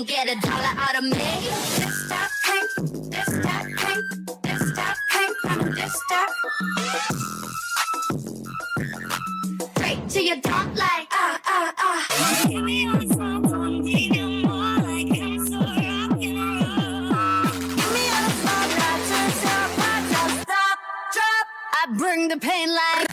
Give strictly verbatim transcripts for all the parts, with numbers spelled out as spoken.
Get a dollar out of me. This that pink, this that pink, this that pink, I'm this that. Straight to your dog like, ah, ah, ah. Give me all the songs on, give me more like I'm so rockin' around. Give me all the songs that turn top, top, top, top. I bring the pain like.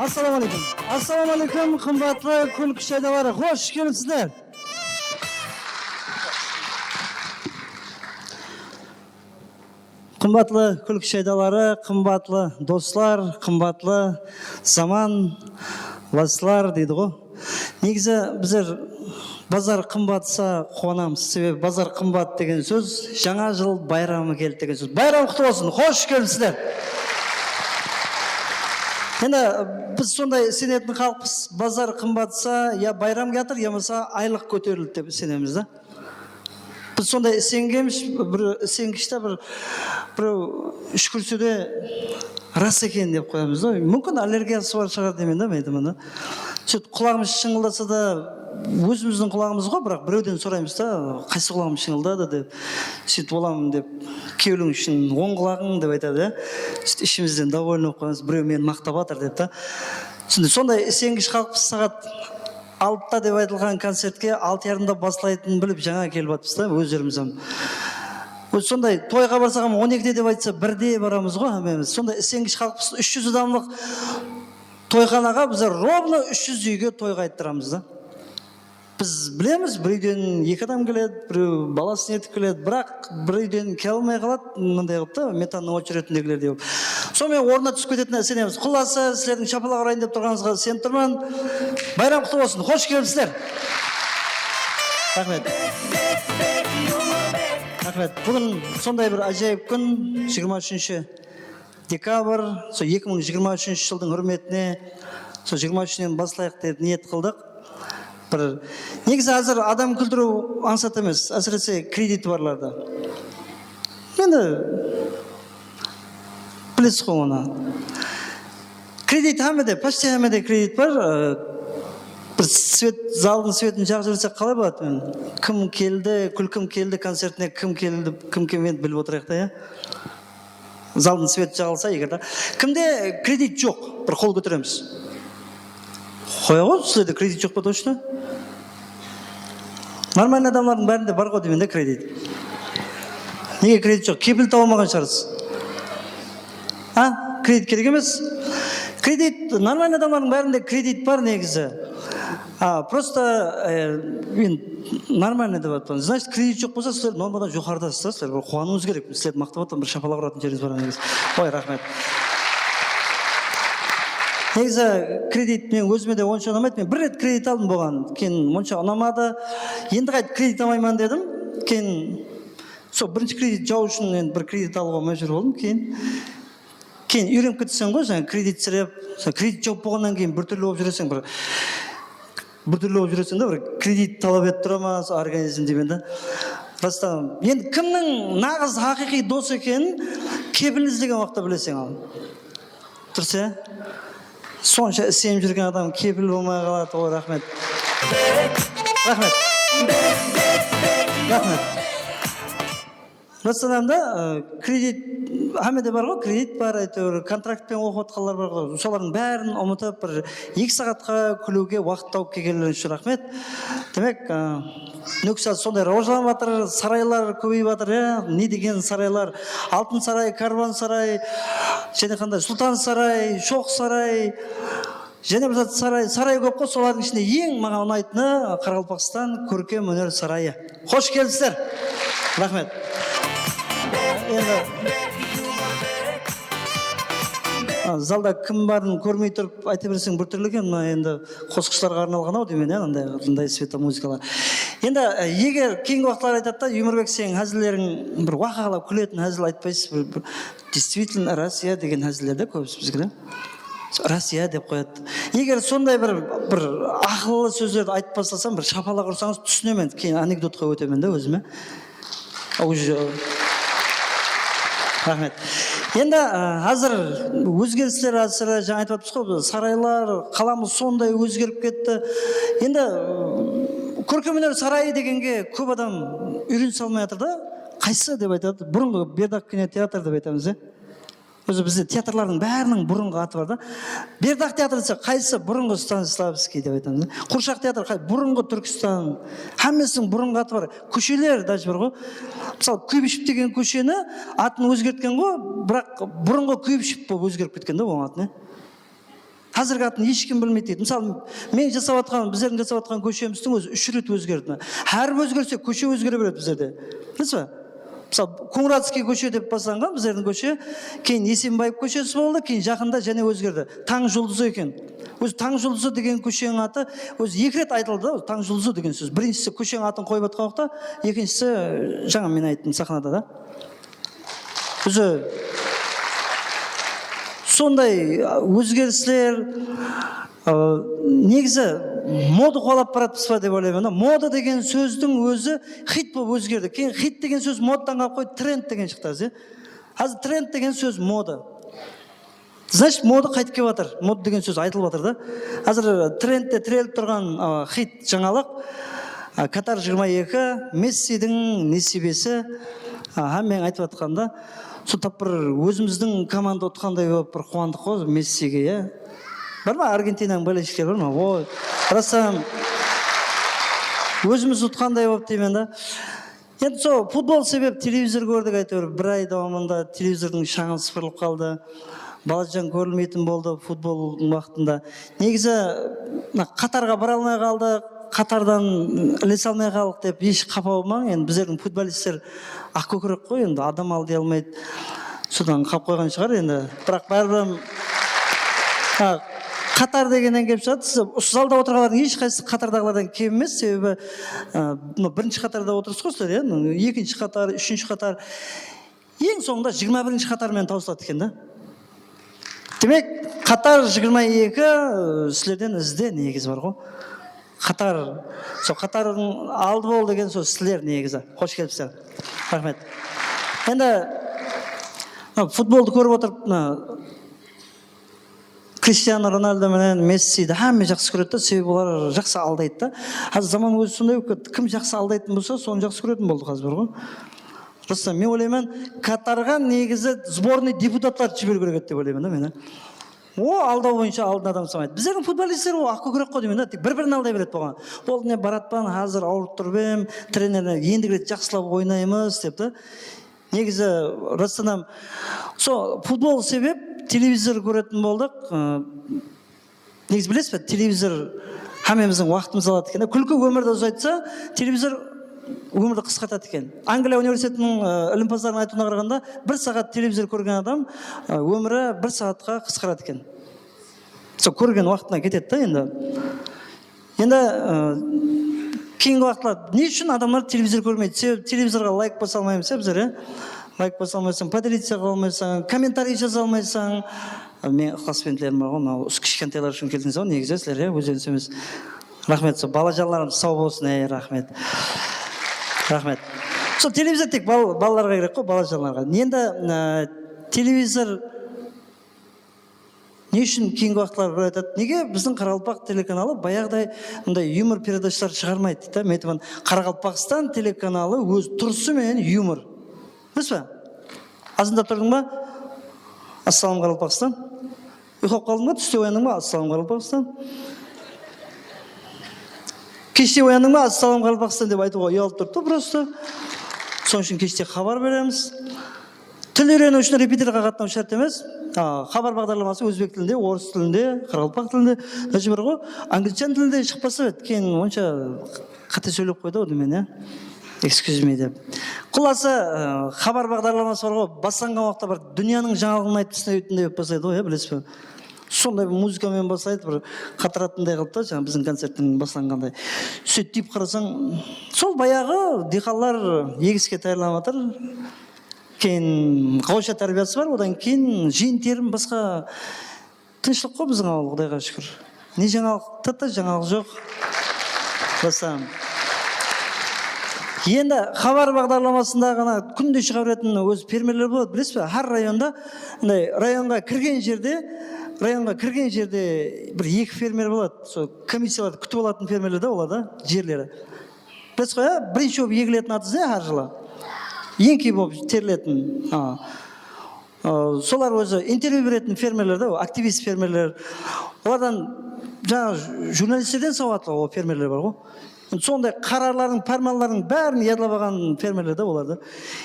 Assalawma áleykum. Assalawma áleykum, qımbatlı Kúlki shaydaları. Xosh kelipsizler. Qımbatlı Kúlki shaydaları, qımbatlı doslar, qımbatlı zamanlaslar deydi ǵo. Negizi bizler bazar qımbatsa quwanamız. Sebebi bazar qımbat degen sóz jańa jıl bayramı keldi degen sóz. Bayram qutlı bolsın, xosh kelipsizler. Endi biz sonday isenetin xalıqpız, bazar qımbatsa ya bayram kiyatır, yamasa aylıq kóterildi dep isenemiz da. Biz sonday isengenbiz, bir isengish ta bir, birew úshkirse de ras eken dep qoyamız da. Múmkin, allergiyası bar shıǵar deymen da men aytaman da. Sóytip qulaǵımız shıńǵıldasa da, ózimizdiń qulaǵımız ǵoy, biraq birewden soraymız da, qaysı qulaǵım shıńǵıldadı dep, sóytip olam dep, kewliń ushın oń qulaǵıń dep aytadı ya. Sóytip ishimizden довольный bolıp qoyamız, birew meni maqtap atır dep ta. Sonday, sonday isengish xalıqpız, saǵat altıda dep aytılǵan koncertke altı yarımda baslaytının bilip jańa kelip atırmız da ózlerimiz hám. Ózi sonday toyǵa barsaǵan on ekide dep aytsa birde baramız ǵoy hámmemiz. Sonday isengish xalıqpız, úsh júz adamlıq toyxanaǵa bizler ровно úsh júz úyge toy qayttıramız da. Biz bilemiz, birewden eki adam keledi, birew balasın ertip keledi, biraq birewden kele almay qaladı, mınday qılıp ta, metannıń ocheretindegiler dep. Sonıń menen ornına túsip ketetinine isenemiz. Qullası, sizlerdiń shapalaq urayın dep turǵanıńızǵa isenip turman. Bayram qutlı bolsın, xosh kelipsizler. Raxmet. Raxmet. Búgin sonday bir ájayıp kún, jigirma úshinshi dekabr, sol eki mıń jigirma úshinshi jıldıń húrmetine, sol jigirma úshinen baslayıq dep niyet qıldıq. Bir, negizi házir adam kúltiriw ańsat emes, ásirese krediti barlarda. Endi bilesiz ǵoy onı. Kredit hámmede, почти hámmede kredit bar. Ee, bir svet, zaldıń svetin jaǵıp jibersek qalay boladı? Kim keldi, Kúlkim keldi koncertine, kim keldi, kim kelmedi bilip otırayıq ta, ya? Zaldıń sveti jaǵılsa eger da. Kimde kredit joq? Bir qol kóteremiz. Qoya ǵoy, sizlerde kredit joq pa, точно? Нормальный adamlardıń bárinde bar ǵoy deymen de kredit. Nege kredit joq? Kepil tawa almaǵan shıǵarsız. A, kredit kerek emes. Kredit, нормальный adamlardıń bárinde kredit bar negizi. A, просто, e, men нормальный dep atpan. Значит, kredit joq bolsa, sizler normadan joqarıdasız da, sizler bir quwanıwıńız kerek. Sizlerdi maqtap atpan, bir shapalaq uratuǵın jerińiz bar negizi. Oy, raxmet. Negizi kredit men ózime de onsha unamaydı. Men bir ret kredit aldım, bolǵan. Keyin onsha unamadı. Endi qaytıp kredit almayman dedim. Keyin sol birinshi kredit jaw ushın endi bir kredit alıwǵa májbúr boldım. Keyin Keyin úyrenip ketseń ǵoy, sen kreditsirep, sen kredit jawıp bolǵannan keyin bir túrli bolıp júreseń, bir, bir túrli bolıp júreseń da, bir kredit talap etip tura ma, sol organizm deymen da. Rastan, endi kimniń naǵız haqıyqıy dos ekenin kepil izlegen waqıtta bileseń al. Durıs, ya? Sonsha isenip júrgen adam kepil bolmay qaladı ǵoy, raxmet. Raxmet. Raxmet. Rastan da, e, kredit, hámmede bar ǵoy, kredit bar, áytewir, kontrakt penen oqıp atqanlar bar ǵoy. Solardıń bárin umıtıp, bir eki saatqa kúliwge waqıt tawıp kelgenler ushın raxmet. Demek, e, Nókis sonday rawajlanıp atır, saraylar kóbeyip atır, ya, ne degen saraylar. Altın saray, Kárwan saray, jáne qanday, Sultan saray, Shoq saray. Jáne bir zat saray, saray kóp ǵoy, solardıń ishinde eń maǵan unaytını Qaraqalpaqstan kórkem óner sarayı. Xosh kelipsizler. Raxmet. Endi, A, zalda kim barın kórmey turıp ayta berseń bir túrli eken, mına endi qosıqshılarǵa arnalǵan-aw deymen, ya, ınday, ınday svetomuzıkalar. Endi, e, eger keyingi waqıtlar aytadı da, Yumorbek, seniń házilleriń bir waqaǵalap kúletin házil aytpaysız, bir, bir, действительно, Rossiya degen háziller de kóbisi bizgide. Rossiya dep qoyadı. Eger sonday bir, bir aqıllı sózlerdi aytıp baslasam, bir shapalaq ursańız, túsinemen, keyin anekdotqa ótemen de ózime. Уже. Raxmet. Endi, e, házir ózgerisler ásiri, jańa aytıp atırmız ǵoy, saraylar, qalamız sonday ózgerip ketti. Endi, e, kórkem óner sarayı degenge kóp adam úyrenise almay atır da. Qaysı dep aytadı? Burınǵı Berdaq kinoteatr dep aytamız, e? Ózi bizde teatrlardıń báriniń burınǵı atı bar da. Berdaq teatrı dese, qaysı burınǵı Stanislavskiy dep aytamız. Qurshaq teatrı, qay-, burınǵı Túrkistan. Hámmesiniń burınǵı atı bar. Kósheler даже bar ǵoy. Mısalı, Kuybishev degen kósheni atın ózgertken ǵoy, biraq burınǵı Kuybishev bolıp ózgerip ketken da onıń atı, ne? Házirgi atın hesh kim bilmeydi deydi. Mısalı, men jasap atqan, bizlerdiń jasap atqan kóshemizdiń ózi úsh ret ózgerdi. Hár bir ózgerse, kóshe ózgere beredi bizlerde. Bilesiz be? Mısalı, Końıratskiy kóshe dep baslanǵan bizlerdiń kóshe, keyin Esenbaev kóshesi boldı, keyin jaqında jáne ózgerdi. Tań juldızı eken. Ózi Tań juldızı degen kósheniń atı ózi eki ret aytıldı da, Tań juldızı degen sóz. Birinshisi kósheniń atın qoyıp atqan waqıtta, ekinshisi, jańa men ayttım saxnada da. Ózi sonday ózgerisler, ı, negizi moda quwalap baratpız ba dep oylayman da. Moda degen sózdiń ózi xit bolıp ózgerdi. Keyin xit degen sóz modadan qalıp qoydı, trend degen shıqtı házir. Házir trend degen sóz moda. Значит, moda qaytıp kelip atır. Moda degen sóz aytılıp atır da. Házir trendte tirelip turǵan, a, xit jańalıq, a, Katar jigirma eki, Messidiń nesiybesi, a, hámmeniń aytıp atqanda, sol tap bir ózimizdiń komanda utqanday bolıp bir quwandıq ǵoy Messige, ya. Bar ma Argentinanıń bolelshikleri, bar ma? Oy, rasttan ózimiz utqanday bolıp deymen da. Endi sol futbol sebep televizor kórdik, áytewir, bir ay dawamında televizordıń shańı sıpırılıp qaldı. Balajan kórilmeytin boldı futboldıń waqtında. Negizi, mına, Qatarǵa bara almay qaldıq, Qatardan ilese almay qaldıq dep hesh qapa bolmań. Endi bizlerdiń futbolistler aq kókirek ǵoy, endi adam alday almaydı. Sodan qalıp qoyǵan shıǵar endi. Biraq báribir hám, ha, Qatar degennen kelip shıǵadı. Siz usı zalda otırǵanlardıń hesh qaysısı Qatardaǵılardan kem emes, sebebi, a, mına birinshi qatarda otırsız ǵoy sizler, ya, ekinshi qatar, úshinshi qatar, eń sońında jigirma birinshi qatar menen tawsıladı eken da. Demek, qatar jigirma eki, ı, sizlerden izde negizi bar ǵoy. Qatar, sol qatardıń aldı bol degen sóz sizler negizi. Xosh kelipsizler. Raxmet. Endi, mına, futboldı kórip otırıp, mına, Krishtianu Ronaldo menen Messidi hámme jaqsı kóredi da, sebebi olar jaqsı aldaydı da. Házir zaman ózi sonday bolıp ketti. Kim jaqsı aldaytın bolsa, sonı jaqsı kóretin boldıq házir ǵoy. Ruslan, men oylayman, Katarǵa negizi сборный deputatlardı jiberiw kerek edi dep oylayman da men. O aldaw boyınsha aldın adam sanaydı. Bizlerdiń futbolistler o aq kókirek ǵoy deymen da, tek bir-birin alday beredi bolǵan. Ol ne baratpan, házir awırıp turıp em, trenerine endigi ret jaqsılap oynaymız dep ta. Negizi, rastan hám, sol futbol sebep televizor kóretin boldıq. Aa, negizi bilesiz be, televizor hámmemizdiń waqtımızdı aladı eken. Kúlki ómirdi uzaytsa, televizor ómirdi qısqartadı eken. Angliya universitetiniń, aa, ilimpazlarınıń aytıwına qaraǵanda, bir saat televizor kórgen adam, aa, ómiri bir saatqa qısqaradı eken. Sol kórgen waqtına ketedi da endi. Endi, ı, keyingi waqıtlar ne ushın adamlar televizor kórmeydi? Sebebi televizorǵa layk basa almaymız, ya, bizler, ya? Layk basa almaysań, podelиться qıla almaysań, kommentariy jaza almaysań. Men ıqlasbentlerim bar ǵoy, mınaw usı kishkentaylar ushın keldińiz ǵoy, negizi sizler, ya, ózeniz emes. Raxmet, sol balajanlarımız saw bolsın, ey, raxmet. Raxmet. Sol televizor tek bal-, balalarǵa kerek ǵoy, balajanlarǵa. Endi, ı, televizor Ne ushın keyingi waqıtlar bir aytadı, nege biziń Qaraqalpaq telekanalı bayaǵıday mınday yumor peredachalar shıǵarmaydı deydi da. Men aytaman, Qaraqalpaqstan telekanalı óz turısı menen yumor. Emes pe? Azanda turdıń ba? Assalam, Qaraqalpaqstan. Uyqılap qaldıń ba? Túste oyandıń ba? Assalam, Qaraqalpaqstan. Keshte oyandıń ba? Assalam, Qaraqalpaqstan dep aytıwǵa uyalıp turıptı prosto. Sonıń ushın keshte xabar beremiz. Til úyreniw ushın repeatorǵa qatnawıw shárt emes. A, xabar baǵdarlaması ózbek tilinde, orıs tilinde, qaraqalpaq tilinde, dáje bar ǵoy, anglichan tilinde shıqpasa edi. Keyin onsha qáte sóylep qoydı-aw deymen, ya. Excuse me dep. Qullası, ı, xabar baǵdarlaması bar ǵoy, baslanǵan waqıtta bir dúnyanıń jańalıǵın aytıp taslaytınday bolıp baslaydı ǵoy, ya, bilesiz be? Sonday bir muzıka menen baslaydı, bir qatıratınday qılıp ta, jańa biziń koncerttiń baslanǵanday. Sóytip qarasań, sol bayaǵı diyqanlar egiske tayarlanıp atır. Keyin ǵawasha tárbiyası bar, odan keyin jıyın-terim, basqa. Tınıshlıq ǵoy biziń awıl, Qudayǵa shúkir. Ne jańalıq? Tatta jańalıq joq. Basam. Endi xabar baǵdarlamasında ǵana kúnde shıǵa beretin óz fermerler boladı, bilesiz be? Hár rayonda, mınday rayonǵa kirgen jerde, rayonǵa kirgen jerde bir-eki fermer boladı. Sol komissiyalardı kútip alatın fermerler de, olar da jerleri. Bilesiz ǵoy, ya, birinshi bolıp egiletin atız ne hár jılı? Eńkiy bolıp teriletin. A. Aa, solar ózi intervyu beretin fermerler de, o aktivist fermerler. Olardan jańa jurnalistlerden sawatlı o fermerler bar ǵoy. Endi sonday qararlardıń, pármanlardıń bárin yadlap alǵan fermerler de olar da.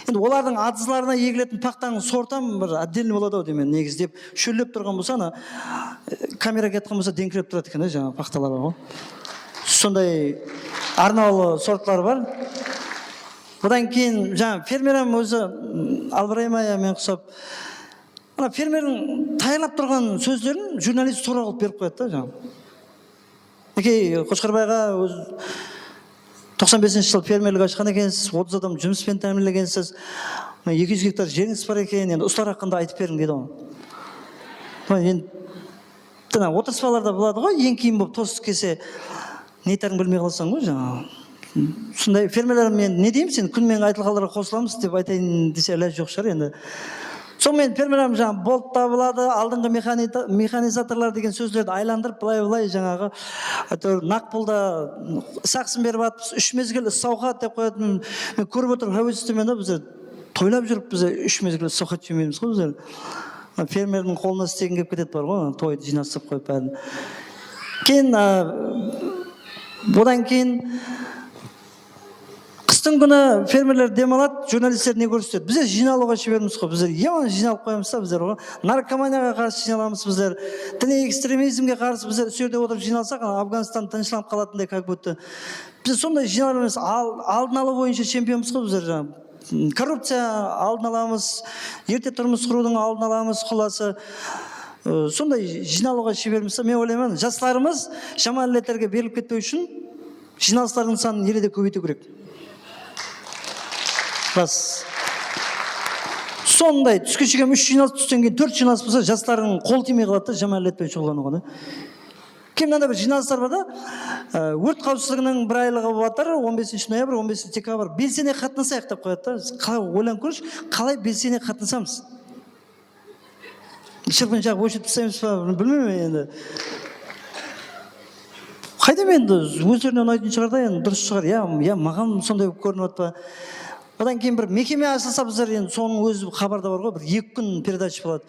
Endi olardıń atızlarına egiletin paxtanıń sortı hám bir отдельный boladı-aw deymen, negizi dep. Shóllep turǵan bolsa, ana, e, kamera kiyatqan bolsa, dentińkirep turadı eken de, jańa paxtalar bar ǵoy. Sonday arnawlı sortlar bar. Budan keyin jańa fermer hám ózi, m, albıraymay, ya, men qusap. Ana fermerdiń tayarlap turǵan sózlerin jurnalist soraw qılıp berip qoyadı da, jańa. Minekey, Qoshqarbay aǵa, óz toqsan besinshi jıl fermerlik ashqan ekensiz, otız adam jumıs penen támiyinlegensiz. Mına eki júz gektar jerińiz bar eken, endi usılar haqqında aytıp beriń, deydi ǵoy. Mına endi, mına otırıspalarda boladı ǵoy, eńkiyin bolıp tost kese, ne aytarıńdı bilmey qalasań ǵoy, jańa. Sonday fermerler, men ne deyim, sen kún menen aytılǵanlarǵa qosılamız dep aytayın dese, ilaj joq shıǵar endi. Sonıń menen fermerler jańa bolt tabıladı, aldınǵı mexanita-, mexanizatorlar degen sózlerdi aylandırıp, bılay-bılay jańaǵı, áytewir, naq pulda saqısın berip atırmız, úsh mezgil issawxat dep qoyatın, men kórip otırıp háwes etemen da, bizler toylap júrip, bizler úsh mezgil issawxat jemeymiz ǵoy bizler. Fermerdiń qolına istegin kelip ketedi bar ǵoy, toydı jıynastırıp qoyıp bárin. Keyin, a, odan keyin qıstıń kúni fermerler dem aladı, jurnalistler ne kórsetedi? Bizler jıynalıwǵa shebermiz ǵoy, bizler yaman jıynalıp qoyamız da bizler ǵoy. Narkomaniyaǵa qarsı jıynalamız bizler, diniy ekstremizmge qarsı bizler usı jerde otırıp jıynalsaq, ana, Afganistan tınıshlanıp qalatınday, как будто. Biz sonday jıynalar emes, al-, aldın alıw boyınsha chempionmız ǵoy bizler, jańa. Korrupciya aldın alamız, erte turmıs qurıwdıń aldın alamız, qullası. Iı, sonday jıynalıwǵa shebermiz. Men oylayman, jaslarımız jaman illetlerge berilip ketpew ushın jıynalıslardıń sanın ele de kóbeytiw kerek. Ras. Sonday túske shekem úsh jıynalıs, tústen keyin tórt jıynalıs bolsa, jaslardıń qol tiymey qaladı da, jaman illet penen shuǵıllanıwǵa da. Keyin mınanday bir jıynalıslar bar da, e, órt qawıwsızlıǵınıń bir aylıǵı bolıp atır, on besinshi noyabr, on besinshi dekabr, belsene qatnasayıq dep qoyadı da. Siz qalay, oylanıp kórińiz, qalay belsene qatnasamız? Shırpın jaǵıp óshirip taslaymız ba, bilmeymen endi. Qáydem endi, ózlerine unaytın shıǵar da, endi durıs shıǵar, ya, ya maǵan sonday bolıp kórinip atpa. Odan keyin bir mekeme ashılsa bizler, endi sonıń ózi xabarda bar ǵoy, bir eki kún peredacha boladı.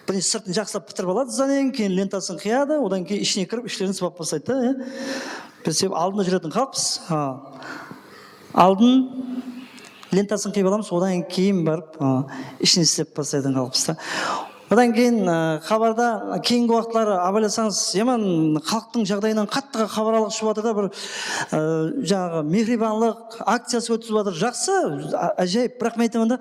Birinshi sırtın jaqsılap pitirip aladı zdanenin, keyin lentasın qıyadı, odan keyin ishine kirip ishlerin sıpap baslaydı da, ya. Biz sebep aldında júretin xalıqpız. Ha. Aldın lentasın qıyıp alamız, odan keyin barıp, ha, ishin islep baslaydı xalıqpız da. Odan keyin, e, xabarda keyingi waqıtları abaylasańız, yaman xalıqtıń jaǵdayınan qattı xabar alǵısh bolıp atır da, bir, e, jańaǵı mehribanlıq akciyası ótkizip atır. Jaqsı, a-, ájayıp, biraq men aytaman da,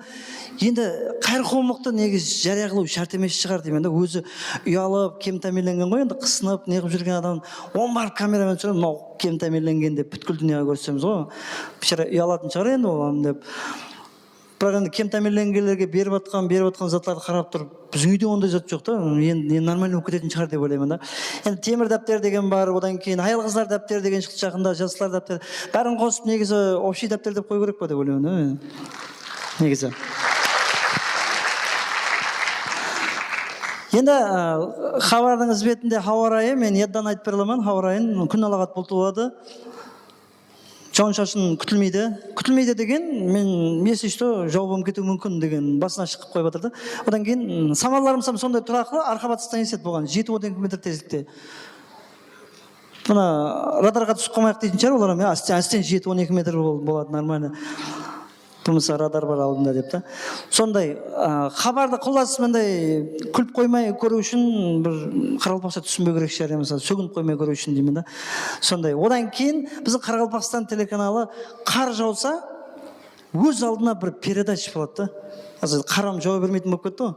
endi qayırqomlıqtı negizi járiya qılıw shárt emes shıǵar deymen da. Ózi uyalıp, kem támiyinlengen ǵoy, endi qısınıp, ne qılıp júrgen adam, onı barıp kameramen túsirip, mınaw kem támiyinlengen dep pútkil dúnyaǵa kórsemiz ǵoy. Biyshara uyalatın shıǵar endi ol adam dep. Biraq endi kem támiyinlengenlerge berip atqan, berip atqan zatlardı qarap turıp, biziń úyde onday zat joq ta, endi, endi normalnıy bolıp ketetin shıǵar dep oylayman da. Endi temir dápter degen bar, odan keyin hayal-qızlar dápteri degen shıqtı jaqında, jaslar dápteri. Bárin qosıp, negizi, общий dápter dep qoyıw kerek pa dep oylayman da men. Negizi. Endi, ı, xabardıń izbetinde hawa rayı, men yaddan aytıp bere alaman, hawa rayın, kún alaqat bultlı boladı. Jawın-shashın kútilmeydi. Kútilmeydi degen, men, если что, jawıp ketiwi múmkin degen basına shıǵıp qoyıp atır da. Odan keyin, ım, samallarımız hám sonday turaqlı, arqa-batıstan esedi buǵan, jeti on eki metr tezlikte. Mına radarǵa túsip qalmayıq deytin shıǵar olar hám, ya, ásten, ásten jeti on eki metr bol-, boladı, normalno. Bolmasa radar bar aldında dep ta. Sonday, a, xabardı qullası mınday kúlip qoymay kóriw ushın bir qaraqalpaqsha túsinbew kerek shıǵar, ya, mısalı, sóginip qoymay kóriw ushın deymen da. Sonday. Odan keyin biziń Qaraqalpaqstan telekanalı qar jawsa, óz aldına bir peredach boladı da. Házir qaram jawa bermeytin bolıp ketti ǵoy.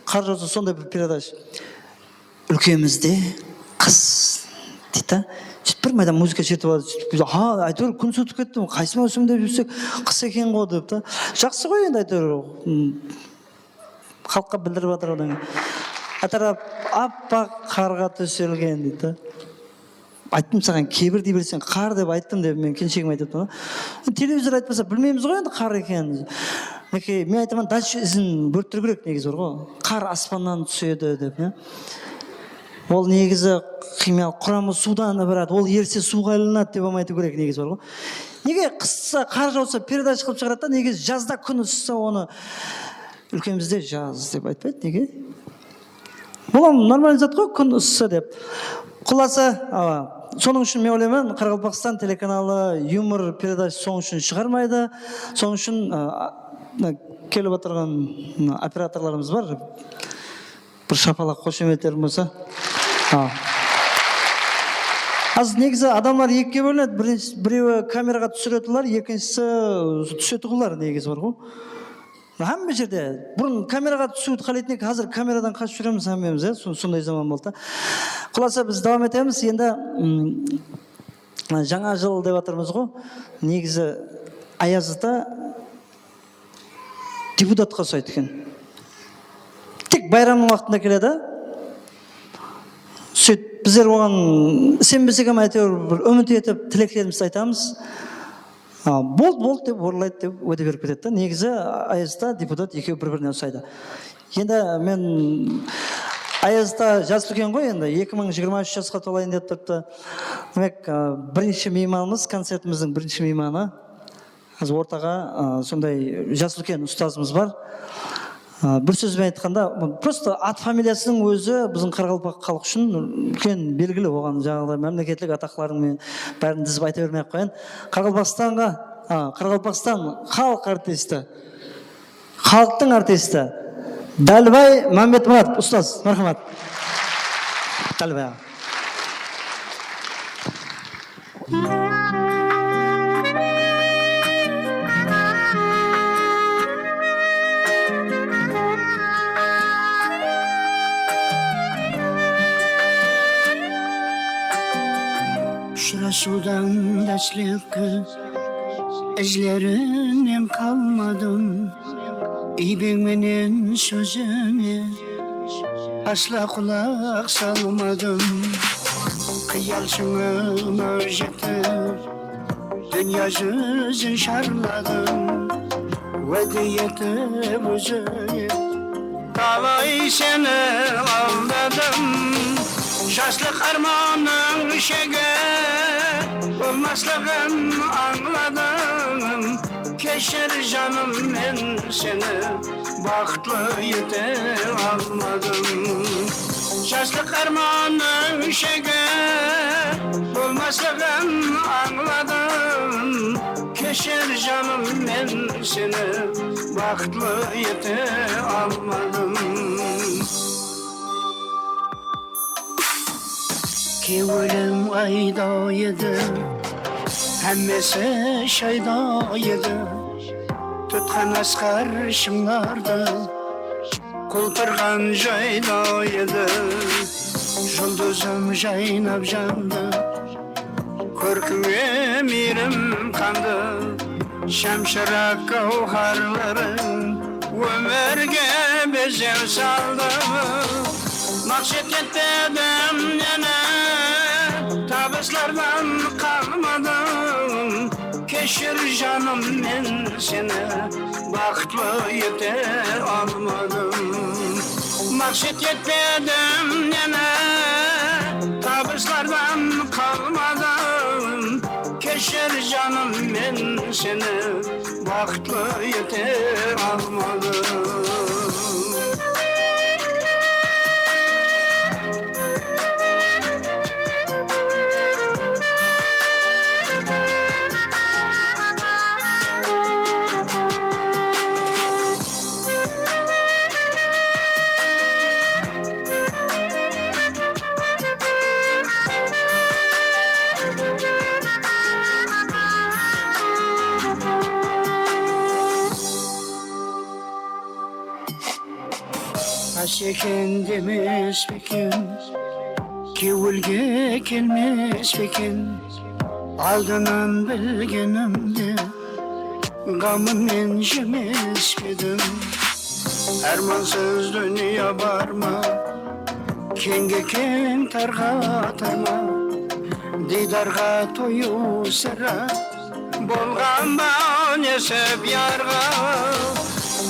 Qar jawsa sonday bir peredach. Úlkemizde qıs deydi da. Sóytip bir mayda muzıka shertip atır, sóytip, ha, áytewir kún sótip ketti, qaysı máwsimde júrsek qıs eken ǵo dep ta. Jaqsı ǵoy endi, áytewir, m, xalıqqa bildirip atır odan keyin. Átarap appaq qarǵa tóselgen deydi da. Ayttım saǵan, kebir dey berseń, qar dep ayttım dep, men kelinshegime aytıp atırman. Televizor aytpasa, bilmeymiz ǵoy endi qar ekenin. Minekey, men aytaman, dálshe izin bólip turıw kerek, negizi bar ǵoy. Qar aspannan túsedi dep, ya. Ol negizi ximiyalıq quramı suwdan ibarat, ol erse suwǵa aylanadı dep hám aytıw kerek, negizi bar ǵoy. Nege qıssa, qar jawsa, peredacha qılıp shıǵaradı da, nege jazda kún ısıssa, onı úlkemizde jaz dep aytpaydı, nege? Bul hám normal zat ǵoy, kún ısısı dep. Qullası, awa, sonıń ushın men oylayman, Qaraqalpaqstan telekanalı yumor peredachası sonıń ushın shıǵarmaydı. Sonıń ushın, a, a, mına kelip atırǵan, mına, operatorlarımız bar. Bir shapalaq, xoshametlerim bolsa. A. Az negizi adamlar ekige bólinedi. Birinshi, birewi kameraǵa túsiretuǵınlar, ekinshisi túsetuǵınlar negizi bar ǵoy. Hámme jerde burın kameraǵa túsiwdi qáleytin edi, házir kameradan qashıp júremiz hámmemiz, ya, son-, sonday zaman boldı da. Qullası, biz dawam etemiz. Endi, mm, jańa jıl dep atırmız ǵoy. Negizi Ayaz ata deputatqa usaydı eken. Tek bayramnıń waqtında keledi. Sóytip, bizler oǵan isenbesek hám, áytewir, bir úmit etip, tileklerimizdi aytamız. A, boldı, boldı dep, orınlaydı dep wáde berip ketedi da. Negizi Ayaz ata, deputat ekewi bir-birine usaydı. Endi men Ayaz ata jas úlken ǵoy endi, eki mıń jigirma úsh jasqa tolayın dep turıptı. Demek, a, birinshi miymanımız, koncertimizdiń birinshi miymanı. Házir ortaǵa, a, sonday jas úlken ustazımız bar. A, bir sóz benen aytqanda, prosto at familiyasınıń ózi biziń qaraqalpaq xalıq ushın úlken belgili, oǵan jańaǵıday mámleketlik ataqların men bárin dizip ayta bermey-aq qoyayın. Qaraqalpaqstanǵa, a, Qaraqalpaqstan xalıq artisti, xalıqtıń artisti Dálibay Mámbetmuratov, ustaz, marhamat. Dálibay aǵa. Ushırasıwdan dáslepki izlerinnen qalmadım. Iybeń menen sózińe asla qulaq salmadım. Qıyalsıńa máwjetip, dúnya júzin sharladım. Wáde etip ózińe talay seni aldadım. Jaslıq ármanıń shegi bolmaslıǵın ańladım. Keshir, janım, men seni baxıtlı ete almadım. Jaslıq ármanıń shegi bolmaslıǵın ańladım. Keshir, janım, men seni baxıtlı ete almadım. Kewlim ayda edi, hámmesi shayda edi. Tutqan asqar shıńlardı, qultırǵan jayda edi. Juldızım jaynap jandı, kórkińe miyrim qandı. Shamshıraq gáwharlarıń ómirge bezew saldı. Maqset etpedim neni, tabıslardan qalmadım. Keshir, janım, men seni baxıtlı ete almadım. Maqset etpedim neni, tabıslardan qalmadım. Keshir, janım, men seni baxıtlı ete almadım. Qas eken demes pe eken, kewilge kelmes pe eken? Aldınan bilgenimde, ǵamınen jemes pe edim? Ármansız dúnya bar ma? Keńge keń, tarǵa tar ma? Diydarǵa toyıw sirá. Bolǵan ba nesip yarǵa,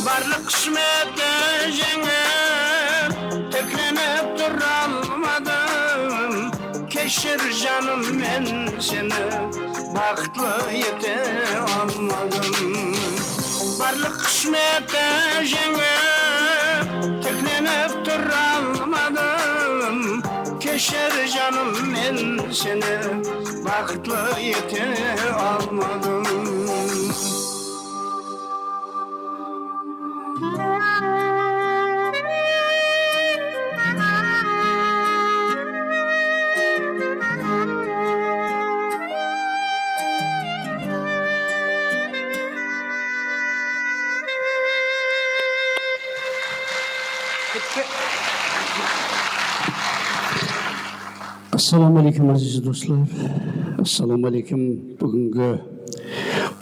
barlıq qısmetti jeńip, tiklenip tura almadım. Keshir, janım, men seni baxıtlı ete almadım. Barlıq qısmetti jeńip, tiklenip tura almadım. Keshir, janım, men seni baxıtlı ete almadım. Assalawma áleykum, áziz doslar. Assalawma áleykum, búgingi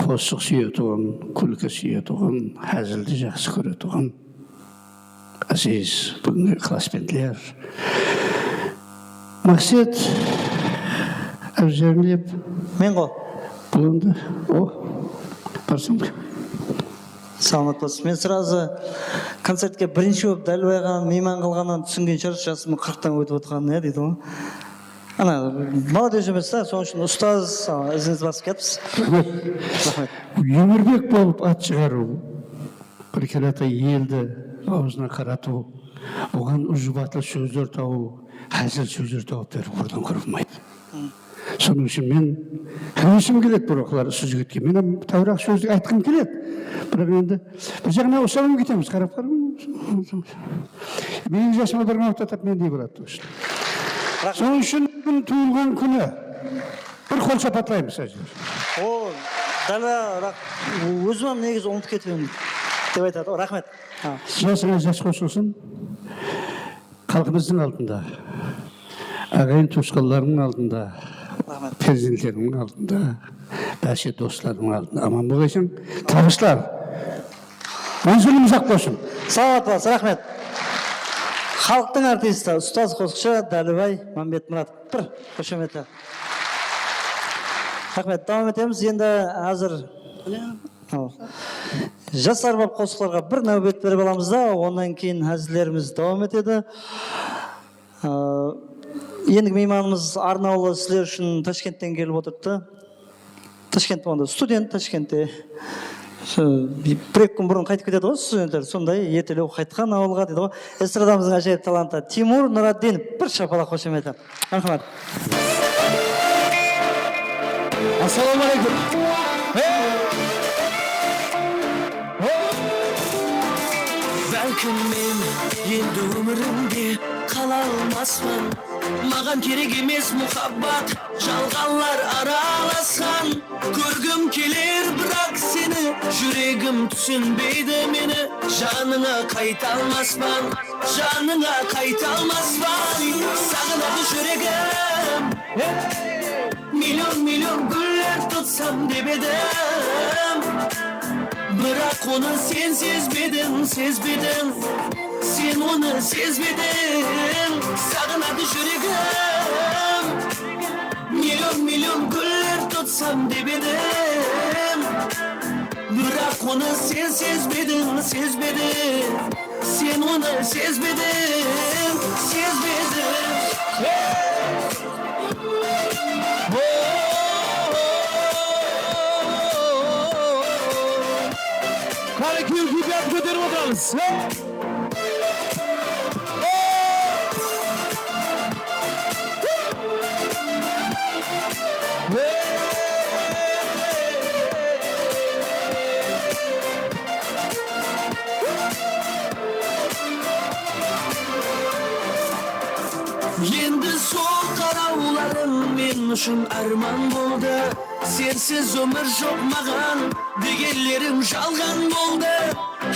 qosıq súyetuǵın, kúlki súyetuǵın, házildi jaqsı kóretuǵın áziz búgingi ıqlasbentler. Maqset Ábjánlep. Men ǵo. Bul endi, o, barsań. Salamat bolsın. Men srazı koncertke birinshi bolıp Dálibay aǵanı miyman qılǵannan túsingen shıǵarsız, jasımnıń qırqtan ótip otırǵanın, ya, deydi ǵoy. Ana, молодец emes ta, sonıń ushın ustaz, a, izińizdi basıp kiyatırmız. Raxmet. Raxmet. Ómirbek bolıp at shıǵarıw, bir kerata eldi awzına qaratıw, oǵan ujubatlı sózler tawıw, házil sózler tawıp berip, oradan qurılmaydı. Sonıń ushın men háwesem keledi bir waqıtlar usı jigitke. Men hám táwiraq sózdi aytqım keledi. Biraq endi bir jaǵınan uslanıp ketemiz, qarap qarap. Meniń jasıma bir minut atap mendey boladı. Raxmet. Sonıń ushın búgin tuwılǵan kúni. Bir qol shapatlaymız, áziz. O, Dálibay, ózim hám negizi umıtıp ketpeń dep aytadı ǵoy. Raxmet. Ha. Jasıńa jas qosılsın. Xalqımızdıń aldında, aǵayin tuwısqanlarımnıń aldında, raxmet, perzentlerimin aldında, bárshe doslarımnıń aldında aman bolaysın. Tabıslar. Manziliń uzaq bolsın. Salamat bolasız, raxmet. Xalıqtıń artisti, ustaz qosıqshı Dálibay Mámbetmuratov. Bir xoshametler. Raxmet, dawam etemiz. Endi házir, al, jas árbap qosıqlarǵa bir náwbet berip alamız da, onnan keyin házillerimiz dawam etedi. Aa, endigi miymanımız arnawlı sizler ushın Tashkentten kelip otırıptı. Tashkent bolǵanda student Tashkentte. Sol bir-eki kún burın qaytıp ketedi ǵoy studentler, sonday ertelew qaytqan awılǵa deydi ǵoy. Estradamızdıń ájayıp talantı Timur Nuraddinov. Bir shapalaq, xoshametler. Marhamat. Assalawma áleykum. Hey! Hey! Bálkim men endi ómirimde qala almaspan. Maǵan kerek emes muhabbat, jalǵanlar aralasqan. Kórgim keler biraq seni, júregim túsinbeydi meni. Janıńa qayta almaspan, janıńa qayta almaspan. Saǵınadı júregim. Million, million gúller tutsam dep edim. Biraq onı sen sezbediń, sezbediń. Sen onı sezbediń. Saǵınadı júregim. Million, million gúller tutsam dep edim. Biraq onı sen sezbediń, sezbediń. Sen onı sezbediń, sezbediń. Hey! Qáne, kewil keypiyatın kóterip otıramız. Endi sol qarawlarıń men ushın árman boldı. Sensiz ómir joq maǵan degenlerim jalǵan boldı.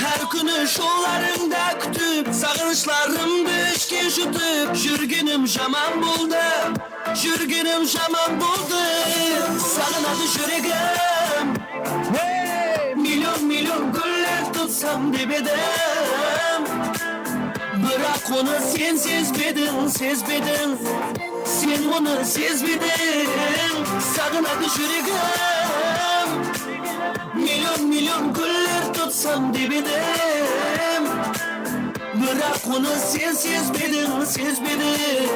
Hár kúni jollarıńda kútip, saǵınıshlarımdı ishke jutıp, júrgenim jaman boldı. Júrgenim jaman boldı. Saǵınadı júregim. Hey! Million, million gúller tutsam dep edim. Biraq onı sen sezbediń, sezbediń. Sen onı sezbediń. Saǵınadı júregim. Million, million gúller tutsam dep edim. Biraq onı sen sezbediń, sezbediń.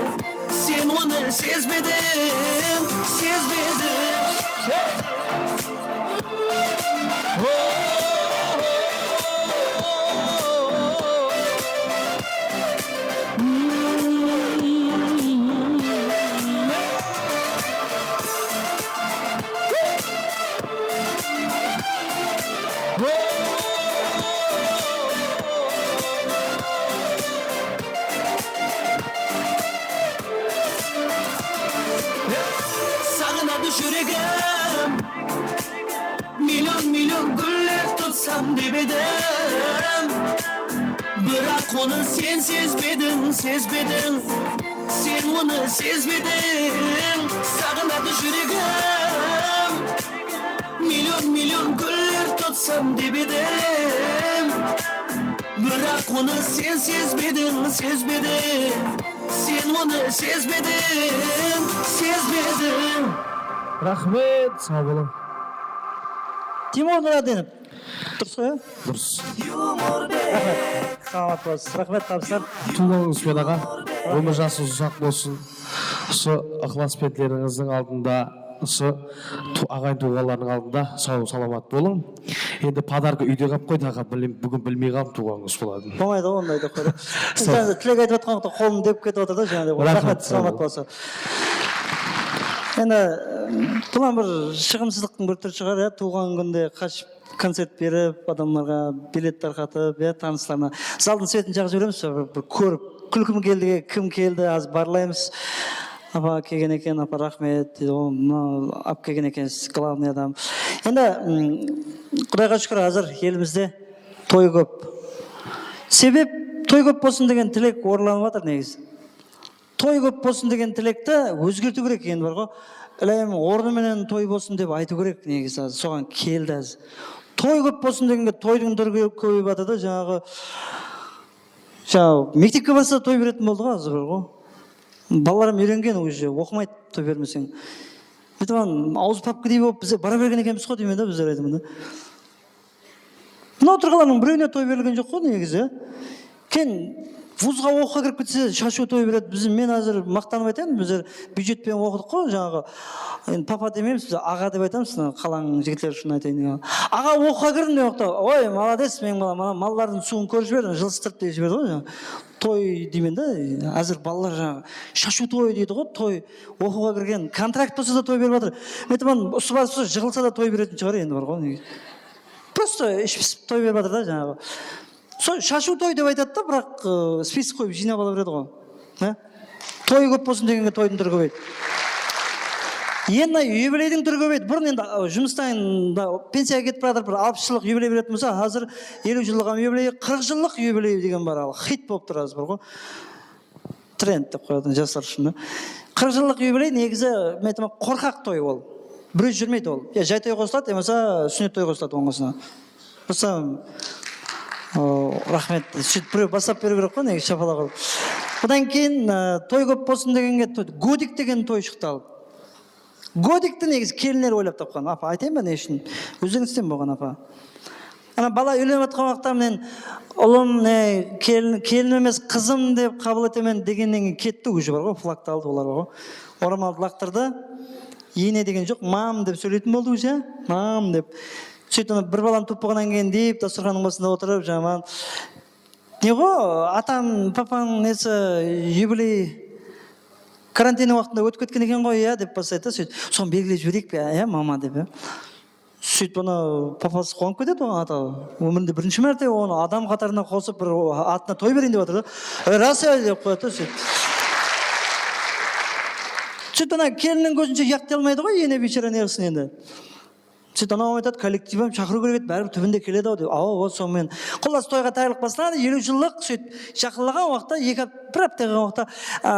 Sen onı sezbediń, sezbediń. Saǵınadı júregim. Million, million gúller tutsam dep edim. Biraq onı sen sezbediń, sezbediń. Sen onı sezbediń. Saǵınadı júregim. Million, million gúller tutsam dep edim. Biraq onı sen sezbediń, sezbediń. Sen onı sezbediń, sezbediń. Raxmet, saw bolıń. Timur Nuradinov. Durıs ǵoy, ya? Durıs. Raxmet. Salamat bolasız. Raxmet, tabıslar. Tuwılǵan kúnińiz benen, aǵa. Ómir jasıńız uzaq bolsın. Usı ıqlasbentlerińizdiń aldında, usı tu-, aǵayin tuwǵanlardıń aldında saw, salamat bolıń. Endi podarka úyde qalıp qoydı, aǵa, bilem-, búgin bilmey qaldım tuwǵan kúnińiz boladın. Bolmaydı ǵoy, onday dep qoydı. Sol. Sen tilek aytıp atqan waqıtta qolın dep ketip atır da, jańaday. Raxmet, raxmet, saw bolıń. Salamat bolasız. Endi, ım, bulan bir shıǵımsızlıqtıń bir túri shıǵar, ya, tuwǵan kúnde qashıp koncert berip, adamlarǵa bilet tarqatıp, ya, tanıslarına. Zaldıń svetin jaǵıp jiberemiz be, bir, bir kórip, kúlkim keldi, kim keldi, házir barlaymız. Apa kelgen eken, apa, raxmet, deydi ǵoy, mına, alıp kelgen ekensiz, glavnıy adam. Endi, ım, Qudayǵa shúkir, házir elimizde toy kóp. Sebep, toy kóp bolsın degen tilek orınlanıp atır negizi. Toy kóp bolsın degen tilekti ózgertiw kerek endi, bar ǵoy. Ilayım, ornı menen toy bolsın dep aytıw kerek negizi, soǵan keldi házir. Toy kóp bolsın degenge toydıń túri kó-, kóbeyip atır da, jańaǵı, jańaǵı mektepke barsa toy beretin boldı ǵoy, házir, bar ǵoy. Balalar hám úyrengen, уже oqımaydı toy bermeseń. Búytip awzı papkadey bolıp bizler bara bergen ekenbiz ǵoy deymen da, bizler aytayın da. Mına otırǵanlardıń birewine toy berilgen joq ǵoy negizi. Keyin vuzǵa oqıwǵa kirip ketse, shashıw toy beredi. Biz, men házir maqtanıp aytayın, bizler byudjet penen oqıdıq ǵoy, jańaǵı, endi papa demeymiz, biz aǵa dep aytamız, mına qalańnıń jigitleri ushın aytayın. Aǵa, oqıwǵa kirdim degen waqıtta, oy, malades, meniń balam, ana mallardıń suwın kórip jiberdim, jılısıtırıp dep jiberdi ǵoy, jańa. Toy deymen de, házir balalar jańa shashıw toy deydi ǵoy, toy, oqıwǵa kirgen, kontrakt bolsa da toy berip atır. Men aytaman, usı barıp jıǵılsa da toy beretin shıǵar endi, bar ǵoy. Prosto ish pisip toy berip atır da jańaǵı. Sol shashıw toy dep aytadı da, biraq, ı, spisk qoyıp jıynap ala beredi ǵoy. Há? Toy kóp bolsın degenge toydıń túri kóbeydi. Endi yubileydiń túri kóbeydi. Burın endi, ı, jumıstan da pensiyaǵa ketip baratır, bir alpıs jıllıq yubiley beretin bolsa, házir eliw jıllıq hám yubiley, qırq jıllıq yubiley degen bar, al, xit bolıp tur házir, bar ǵoy. Trend dep qoyatın jaslar ushın da. Qırq jıllıq yubiley negizi, men aytaman, qorqaq toy ol. Birew júrmeydi ol. Ya jay toy qosıladı, yamasa súnnet toy qosıladı oń qasına. Ruslan, o, raxmet. Sóytip birew baslap beriw kerek ǵoy, negizi shapalaq urıp. Budan keyin, e, toy kóp bolsın degenge to-, godik degen toy shıqtı al. Godikti negizi kelinler oylap tapqan. Apa, aytayın ba ne ushın? Ózlerińizden bolǵan, apa. Ana bala úylenip atqan waqıtta menen ulım, ne, kelin, kelinim emes, qızım dep qabıl etemen degennen keyin ketti, уже bar ǵoy, flagtı aldı olar, bar ǵoy. Oramaldı laqtırdı. Ene degen joq, mam dep sóyleytin boldı, уже, mam dep. Sóytip, ana, bir balam tuwıp bolǵannan keyin deyip, dasturxannıń basında otırıp, jaman, ne ǵo, atań, papań nesi, yubiley karantinniń waqtında ótip ketken eken ǵoy, ya, dep baslaydı da, sóytip. Sonı belgilep jibereyik pe, ya, mama, dep, ya. Sóytip, ana, papası quwanıp ketedi oǵan, ata. Ómirinde birinshi márte onı adam qatarına qosıp, bir o-, atına toy bereyin dep atır da. E, ras ya, dep qoyadı da, sóytip. Sóytip ana kelinniń kózinshe uyaqtay almaydı ǵoy, ene biyshara ne qılsın endi. Sóytip anaw aytadı, kollektiv hám shaqırıw kerek edi, báribir túbinde keledi-aw dep. Awa, o, sonıń menen. Qullası, toyǵa tayarlıq baslandı, eliw jıllıq, sóytip jaqınlaǵan waqıtta, eki hap-, bir hápte qalǵan waqıtta, a,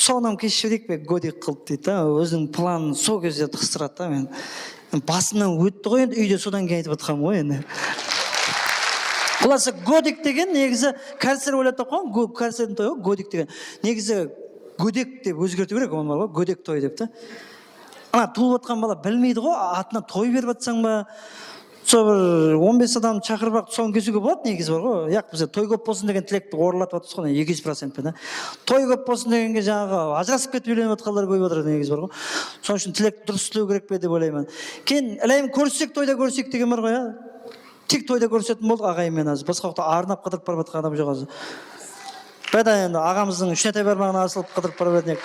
sonam keshireyik pe, godik qıldı deydi da, óziniń planın sol gezde qıstıradı da, men. Basımnan ótti ǵoy endi, úyde sodan keyin aytıp atqanım ǵoy endi. Qullası, godik degen negizi kárser oyladı da qoyıń, go-, kárserdiń toyı godik degen. Negizi gódek dep ózgertiw kerek, onı bar ǵoy, gódek toy dep ta. Ana tuwılıp atqan bala bilmeydi ǵoy, atına toy berip atsań ba, sol bir on bes adam shaqırıp aq, tusawın kesiwge boladı, negizi bar ǵoy. Yaq, bizde toy kóp bolsın degen tilekti orınlatıp atırmız ǵoy, eki júz procent penen. Toy kóp bolsın degenge jańaǵı ajırasıp ketip úylenip atqanlar kóbeyip atır, negizi bar ǵoy. Sonıń ushın tilekti durıs islew kerek pe dep oylayman. Keyin, ilayım, kórsek, toyda kórsek degen bar ǵoy, ya. Tek toyda kórisetin boldıq aǵayın menen házir. Basqa waqıtta arnap qıdırıp barıp atqan adam joq házir. Bayda endi aǵamızdıń úshin atay barmaǵına asılıp qıdırıp barıp edik.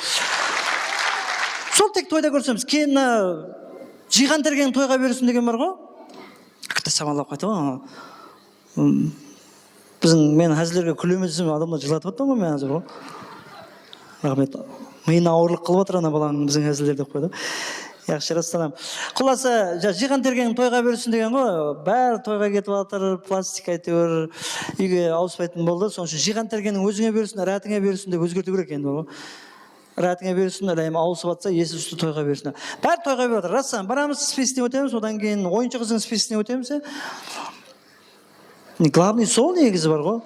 Sol tek toyda kórisemiz. Keyin mına jıyǵan tergeń toyǵa bersin degen bar ǵoy. Kitte samallap qaytaman. Biziń, men házillerge kúlemen desem, adamlar jılatıp atırman ǵoy men házir ǵoy. Raxmet. Mıyına awırlıq qılıp atır ana balań biziń háziller dep qoydı. Yaqshı, rastan hám. Qullası, ja, jıyǵan tergeń toyǵa bersin degen ǵoy. Bári toyǵa ketip atır, plastik, áytewir, úyge awıspaytın boldı. Sonıń ushın jıyǵan tergeniń ózińe bersin, rátińe bersin dep ózgertiw kerek endi ǵoy. Rátińe bersin, ilayım, awısıp atsa, esi ústi toyǵa bersin. Bári toyǵa berip atır. Rastan, baramız, spisokten ótemiz, odan keyin oyınshı qızdıń spisokine ótemiz, ya. Glavnıy sol negizi bar ǵoy.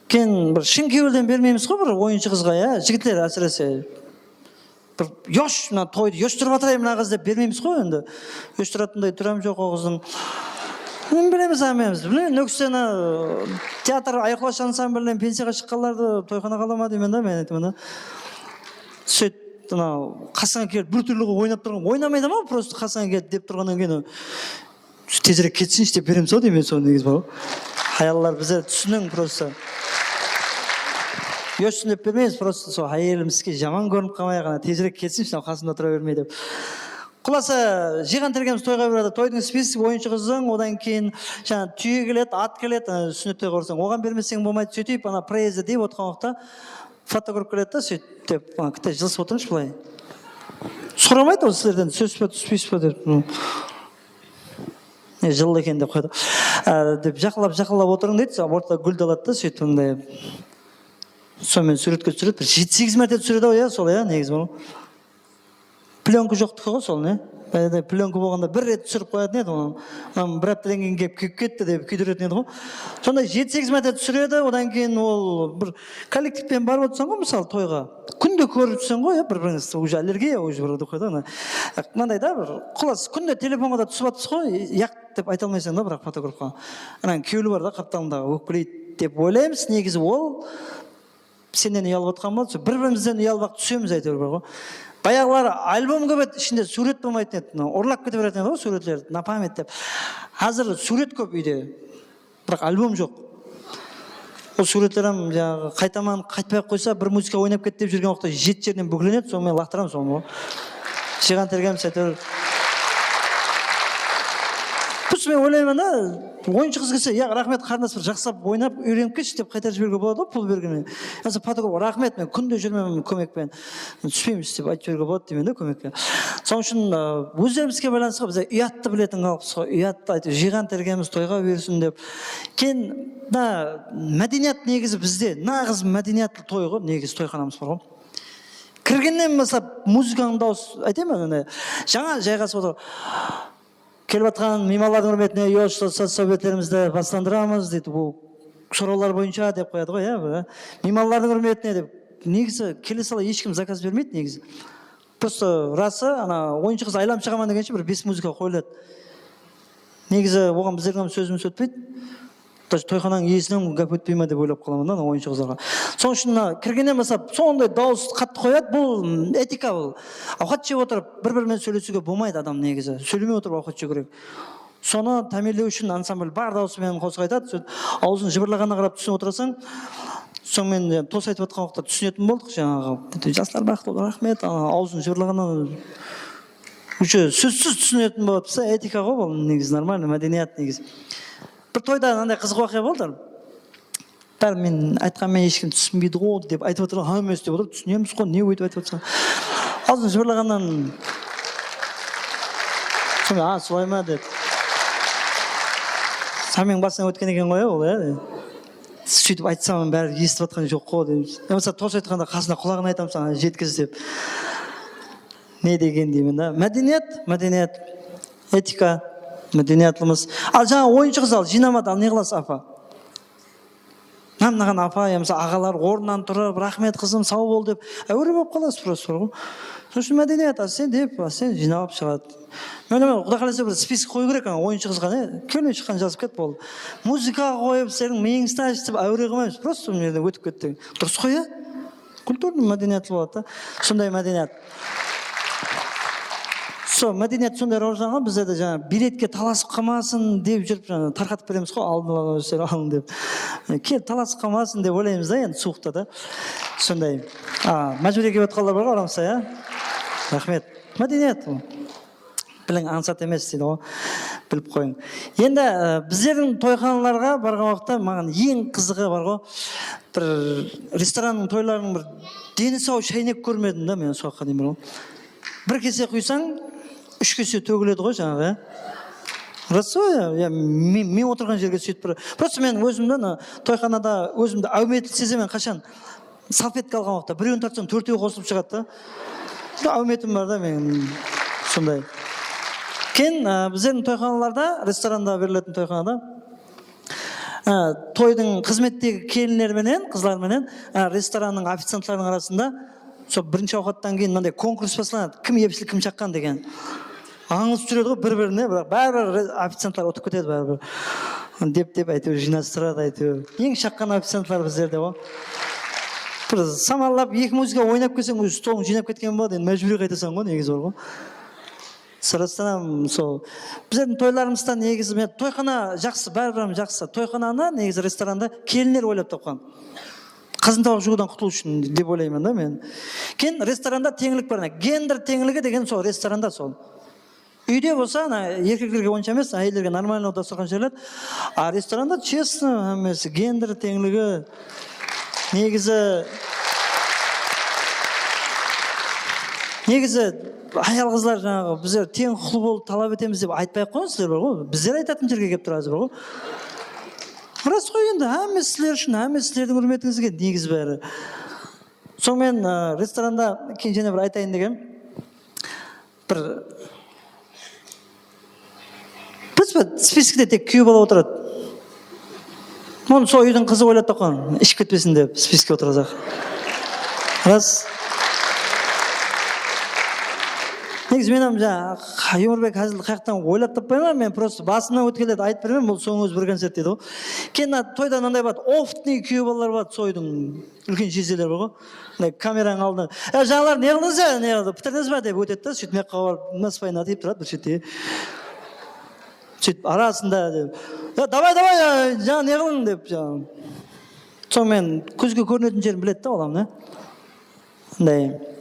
Keyin bir shın kewilden bermeymiz ǵoy bir oyınshı qızǵa, ya, jigitler ásirese. Bir yosh, mına toydı yoshturıp atırayın mına qız dep bermeymiz ǵoy endi. Yoshtıratınday túri hám joq o qızdıń. Bilemiz, bilemiz. Bilemiz, Nókisten, ı, teatr Ayqulash ansamblinen pensiyaǵa shıqqanlardı toyxanaǵa ala ma deymen da, men aytaman da. Sóyt Mınaw qasıńa kelip bir túrli qılıp oynap turǵan, oynamaydı ma, prosto qasıńa kelip dep turǵannan keyin, tezirek ketsinshi dep beremiz-aw deymen, sonı negizi bar ǵoy. Hayallar, bizler túsiniń prosto. Yoshsın dep bermeymiz, prosto sol hayalımız iske jaman kórinip qalmayın, ana tezirek ketsinshi, mınaw qasımda tura bermey dep. Qullası, jıyǵan tergemiz toyǵa beredi. Toydıń spisok, oyınshı qızdıń, odan keyin jańa túye keledi, at keledi, ana, súnnetten qorsań, oǵan bermeseń bolmaydı, sóytip, ana, proezda dep otırǵan waqıtta fotograf keledi da, sóytip, ana, kitte jılısıp otırıńshı bılay. Soramaydı ol sizlerden, túsesiz ba, túspeysiz ba dep. E, jıllı eken dep qoydı. Á, dep jaqınlap, jaqınlap otırıń deydi, ortada gúldi aladı da, sóytip, mınday. Sonıń menen súwretke túsiredi, bir jeti-segiz márte túsiredi-aw, ya, sol, ya, negizi bar ǵoy. Plyonka joqtiki ǵoy sol, ne? Báyde plyonka bolǵanda bir ret túsirip qoyatın edi onı. Mınaw bir hápteden keyin kelip, kelip ketti dep kúydiretin edi ǵoy. Sonday jeti-segiz márte túsiredi, odan keyin ol bir kollektivpen barıp otırsań ǵoy, mısalı, toyǵa. Kúnde kórip júrseń ǵoy, ya, bir-birińizdi, уже allergiya, уже bir qoydı, ana. Mınanday da, bir qullası, kúnde telefonǵa da túsip atırsań ǵoy, yaq dep ayta almaysań da, biraq fotografqa. Anań kewli bar da, qaptalındaǵı, ókpeleydi dep oylaymız, negizi ol Sennen uyalıp otqan boldı, bir-birimizden uyalıp-aq túsemiz, áytewir, bar ǵoy. Bayaǵıları albom kóp edi, ishinde súwret bolmaytın edi. Mınaw urlap kete beretin edi ǵoy súwretlerdi, na pamet dep. Házir súwret kóp úyde, biraq albom joq. Ol súwretler hám jańaǵı qaytaman, qaytpay-aq qoysa, bir muzıka oynap ketti dep júrgen waqıtta jeti jerinen búklenedi, sonıń menen laqtıramız onı ǵoy. Jıyǵan tergemiz, áytewir. Просто men oylayman da, oyınshı qız kelse, ya, raxmet, qarındas, bir jaqsılap oynap, úyrenip ketshi dep qaytarıp jiberiwge boladı ǵoy, pul bergende. Yamasa fotograf, raxmet, men kúnde júrmen kómekpen, túspeymiz dep aytıp jiberiwge boladı deymen da kómekke. Sonıń ushın, ı, ózlerimizge baylanıslı, bizler uyattı biletin xalıqpız ǵoy, uyattı aytıp, jıyǵan tergemiz toyǵa buyırsın dep. Keyin, mına, mádeniyat negizi bizde, naǵız mádeniyatlı toy ǵoy, negizi toyxanamız bar ǵoy. Kirgennen baslap muzıkanıń dawısı, aytayın ba, mine, jańa jayǵasıp otır. Kelip atqan miymanlardıń húrmetine yoshlı sáwbetlerimizdi baslandıramız, deydi. Bul sorawlar boyınsha dep qoyadı ǵoy, ya, bir, miymanlardıń húrmetine dep. Negizi kele sala hesh kim zakaz bermeydi, negizi. Prosto rası, ana, oyınshı qız aylanıp shıǵaman degenshe bir bes muzıka qoyıladı. Negizi oǵan bizlerdiń hám sózimiz ótpeydi. Даже toyxananıń iyesinen gáp ótpey ma dep oylap qalaman da, ana, oyınshı qızlarǵa. Sonıń ushın mına kirgennen baslap sonday dawıs qattı qoyadı, bul, m, etika bul. Awqat jep otırıp bir-biri menen sóylesiwge bolmaydı adam negizi. Sóylemey otırıp awqat jew kerek. Sonı támiyinlew ushın ansambl bar dawısı menen qosıq aytadı. Sóytip, awzın jıbırlaǵanına qarap túsinip otırasań. Sonıń menen, e, tos aytıp atqan waqıtta túsinetin boldıq, jańaǵı. Jaslar baxıtlı, raxmet, a, awzın jıbırlaǵannan уже sózsiz túsinetin boladı. Bizde etika ǵoy bul, negizi, normalno, mádeniyat negizi. Bir toyda mınanday qızıq waqıya boldı. Bári men aytqanıma hesh kim túsinbeydi ǵo dep aytıp atır, hámmesi dep atır, túsinemiz ǵo, ne óytip aytıp atırsań. Awzın jıbırlaǵannan, sonda, a, solay ma dep. Hámmeniń basınan ótken eken ǵoy, ya, ol, ya. Sóytip aytsam, bári esitip atqan joq ǵo, deymiz. Ya bolmasa toqsa aytqanda qasına qulaǵına aytamız, a, jetkiz dep. Ne degen deymen da. Mádeniyat, mádeniyat. Etika, mádeniyatlımız. Al, jańa oyınshı qız al, jıynamadı, al, ne qılasız, apa? Mına, mınaǵan apa, ya bolmasa aǵalar ornınan turıp, "Raxmet, qızım, saw bol," dep, áwere bolıp qalasız, prosto, bar ǵo. Sol ushın mádeniyat, a, sen dep, a, sen jıynalıp shıǵadı. Men, men, Quday qálese, bir spisk qoyıw kerek, ana, oyınshı qızǵa, ne? Kelmey shıqqan jazıp ket, boldı. Muzıka qoyıp, sizlerdiń miyińizdi ash dep áwere qılmaymız, prosto mına jerden ótip kettiń. Durıs ǵoy, ya? Kulturniy mádeniyatlı boladı da. Sonday mádeniyat. Sol mádeniyat sonday rawajlanǵan, bizlerde jańa biletke talasıp qalmasın dep júrip, jańa tarqatıp beremiz ǵo, aldın ala, ózleri alıń dep. Kel, talasıp qalmasın dep oylaymız da, endi suwıqta da. Sonday. A, májbúriyge kelip atqanlar bar ǵo aramızda, ya? Raxmet. Mádeniyat bul. Biliń, ańsat emes deydi ǵo. Bilip qoyıń. Endi, e, bizlerdiń toyxanalarǵa barǵan waqıtta maǵan eń qızıǵı bar ǵo. Bir restorannıń toylarınıń bir deni saw sháynek kórmedim da men, sol waqıtqa deyin bar ǵo. Bir kese quysań, úsh kese tógiledi ǵoy jańaǵı, ya. Ras ǵoy, ya, ya, men, men otırǵan jerge sóytip bir. Prosto men ózimdi, ana, toyxanada ózimdi áwmetli sezemen qashan. Salfetka alǵan waqıtta birewin tartsań, tórtewi qosılıp shıǵadı da. Áwmetim bar da men sonday. Keyin, a, bizlerdiń toyxanalarda, restoranda beriletin toyxanada, a, toydıń xızmettegi kelinler menen, qızlar menen, a, restorannıń oficiantlarınıń arasında sol birinshi awqattan keyin mınanday konkurs baslanadı. Kim epshil, kim shaqqan degen. Ańlısıp júredi ǵoy bir-birine, biraq báribir re-, oficiantlar utıp ketedi báribir. Dep, dep, áytewir, jıynastıradı, áytewir. Eń shaqqan oficiantlar bizlerde ǵo. Bir samallap, eki muzıka oynap kelseń, ózi stolıń jıynap ketken boladı, endi májbúriy qaytasań ǵo, negizi bar ǵo. Sırastan hám sol. Bizlerdiń toylarımızda negizi, men, toyxana jaqsı, báribir hám jaqsı. Toyxananı negizi restoranda kelinler oylap tapqan. Qazın tawıq juwıwdan qutılıw ushın dep oylayman da men. Keyin restoranda teńlik bar. Gender teńligi degen sol restoranda sol. Úyde bolsa, ana, erkeklerge onsha emes, áyellerge normalno dasturxan shayıladı. A restoranda, chestno, hámmesi gender teńligi. Negizi, negizi, hayal-qızlar, jańaǵı, bizler teń huqıqlı bolıwdı talap etemiz dep aytpay-aq qoyıń, sizler bar ǵoy. Bizler aytatın jerge kelip tur házir, bar ǵoy. Ras ǵoy endi, hámmesi sizler ushın, hámmesi sizlerdiń húrmetińizge, negizi bári. Soń men, ı, restoranda keyin jáne bir aytayın degem. Bir, biz bir spiskte tek kúyew bala otıradı. Onı sol úydiń qızı oyladı da qoyǵan, iship ketpesin dep spiske otırǵızaq. Ras. Negizi men hám jańa, Yumorbek házildi qayaqtan oylap tappayman, men prosto basımnan ótkenlerdi aytıp beremen, bul soń ózi bir koncert deydi ǵoy. Keyin mına toyda mınanday boladı, optnıy kúyew balalar boladı, sol úydiń. Úlken jezeler bar ǵoy. Mına kameranıń aldına. "Ya, jaǵalar, ne qıldıńız ya? Ne qıldı? Pitirdińiz ba?" dep ótedi de, sóytip mına jaqqa barıp, naspaynı atayıp turadı bir shette. Sóytip arasında dep. "Ya, davay, davay, ya, jaǵa ne qılıń?" dep, jaǵa. Soń men kózge kórinetin jerin biledi de, olam, ne? Mınday.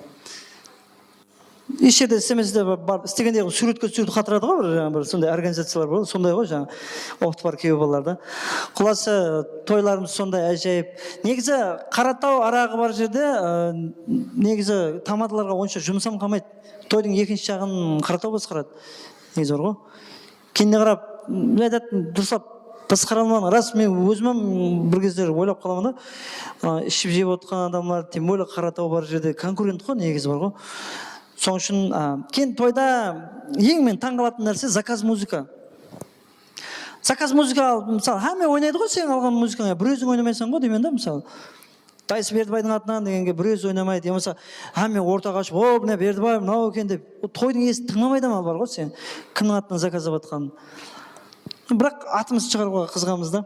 Hesh jerde islemese de bar, bar, islegende qılıp súwretke túsirip qatıradı ǵoy, bir, jańa, bir sonday organizaciyalar bar, sonday ǵoy, jańa, optı bar kúyew balalarda. Qullası, toylarımız sonday ájayıp. Negizi Qarataw araǵı bar jerde, ı, negizi tamadalarǵa onsha jumıs hám qalmaydı. Toydıń ekinshi jaǵın Qarataw basqaradı. Negizi bar ǵoy. Keynine qarap, men aytadı, durıslap basqara almadım. Ras, men ózim hám bir gezler oylap qalaman da, a, iship jep otırǵan adamlar, тем более Qarataw bar jerde konkurent ǵoy, negizi bar ǵoy. Sonıń ushın, a, keyin toyda eń men tań qalatın nárse zakaz muzıka. Zakaz muzıka al, mısalı, hámme oynaydı ǵoy seniń alǵan muzıkańa, bir óziń oynamaysań ǵoy deymen da, mısalı. Taysı Berdibaydıń atınan degenge bir ózi oynamaydı. Ya bolmasa hámme ortaǵa ashıp, "O, mine Berdibay, mınaw eken," dep. O toydıń iyesin tıńlamaydı ma, bar ǵoy sen kimniń atınan zakazlap atqanın. Biraq atımızdı shıǵarıwǵa qızıǵamız da.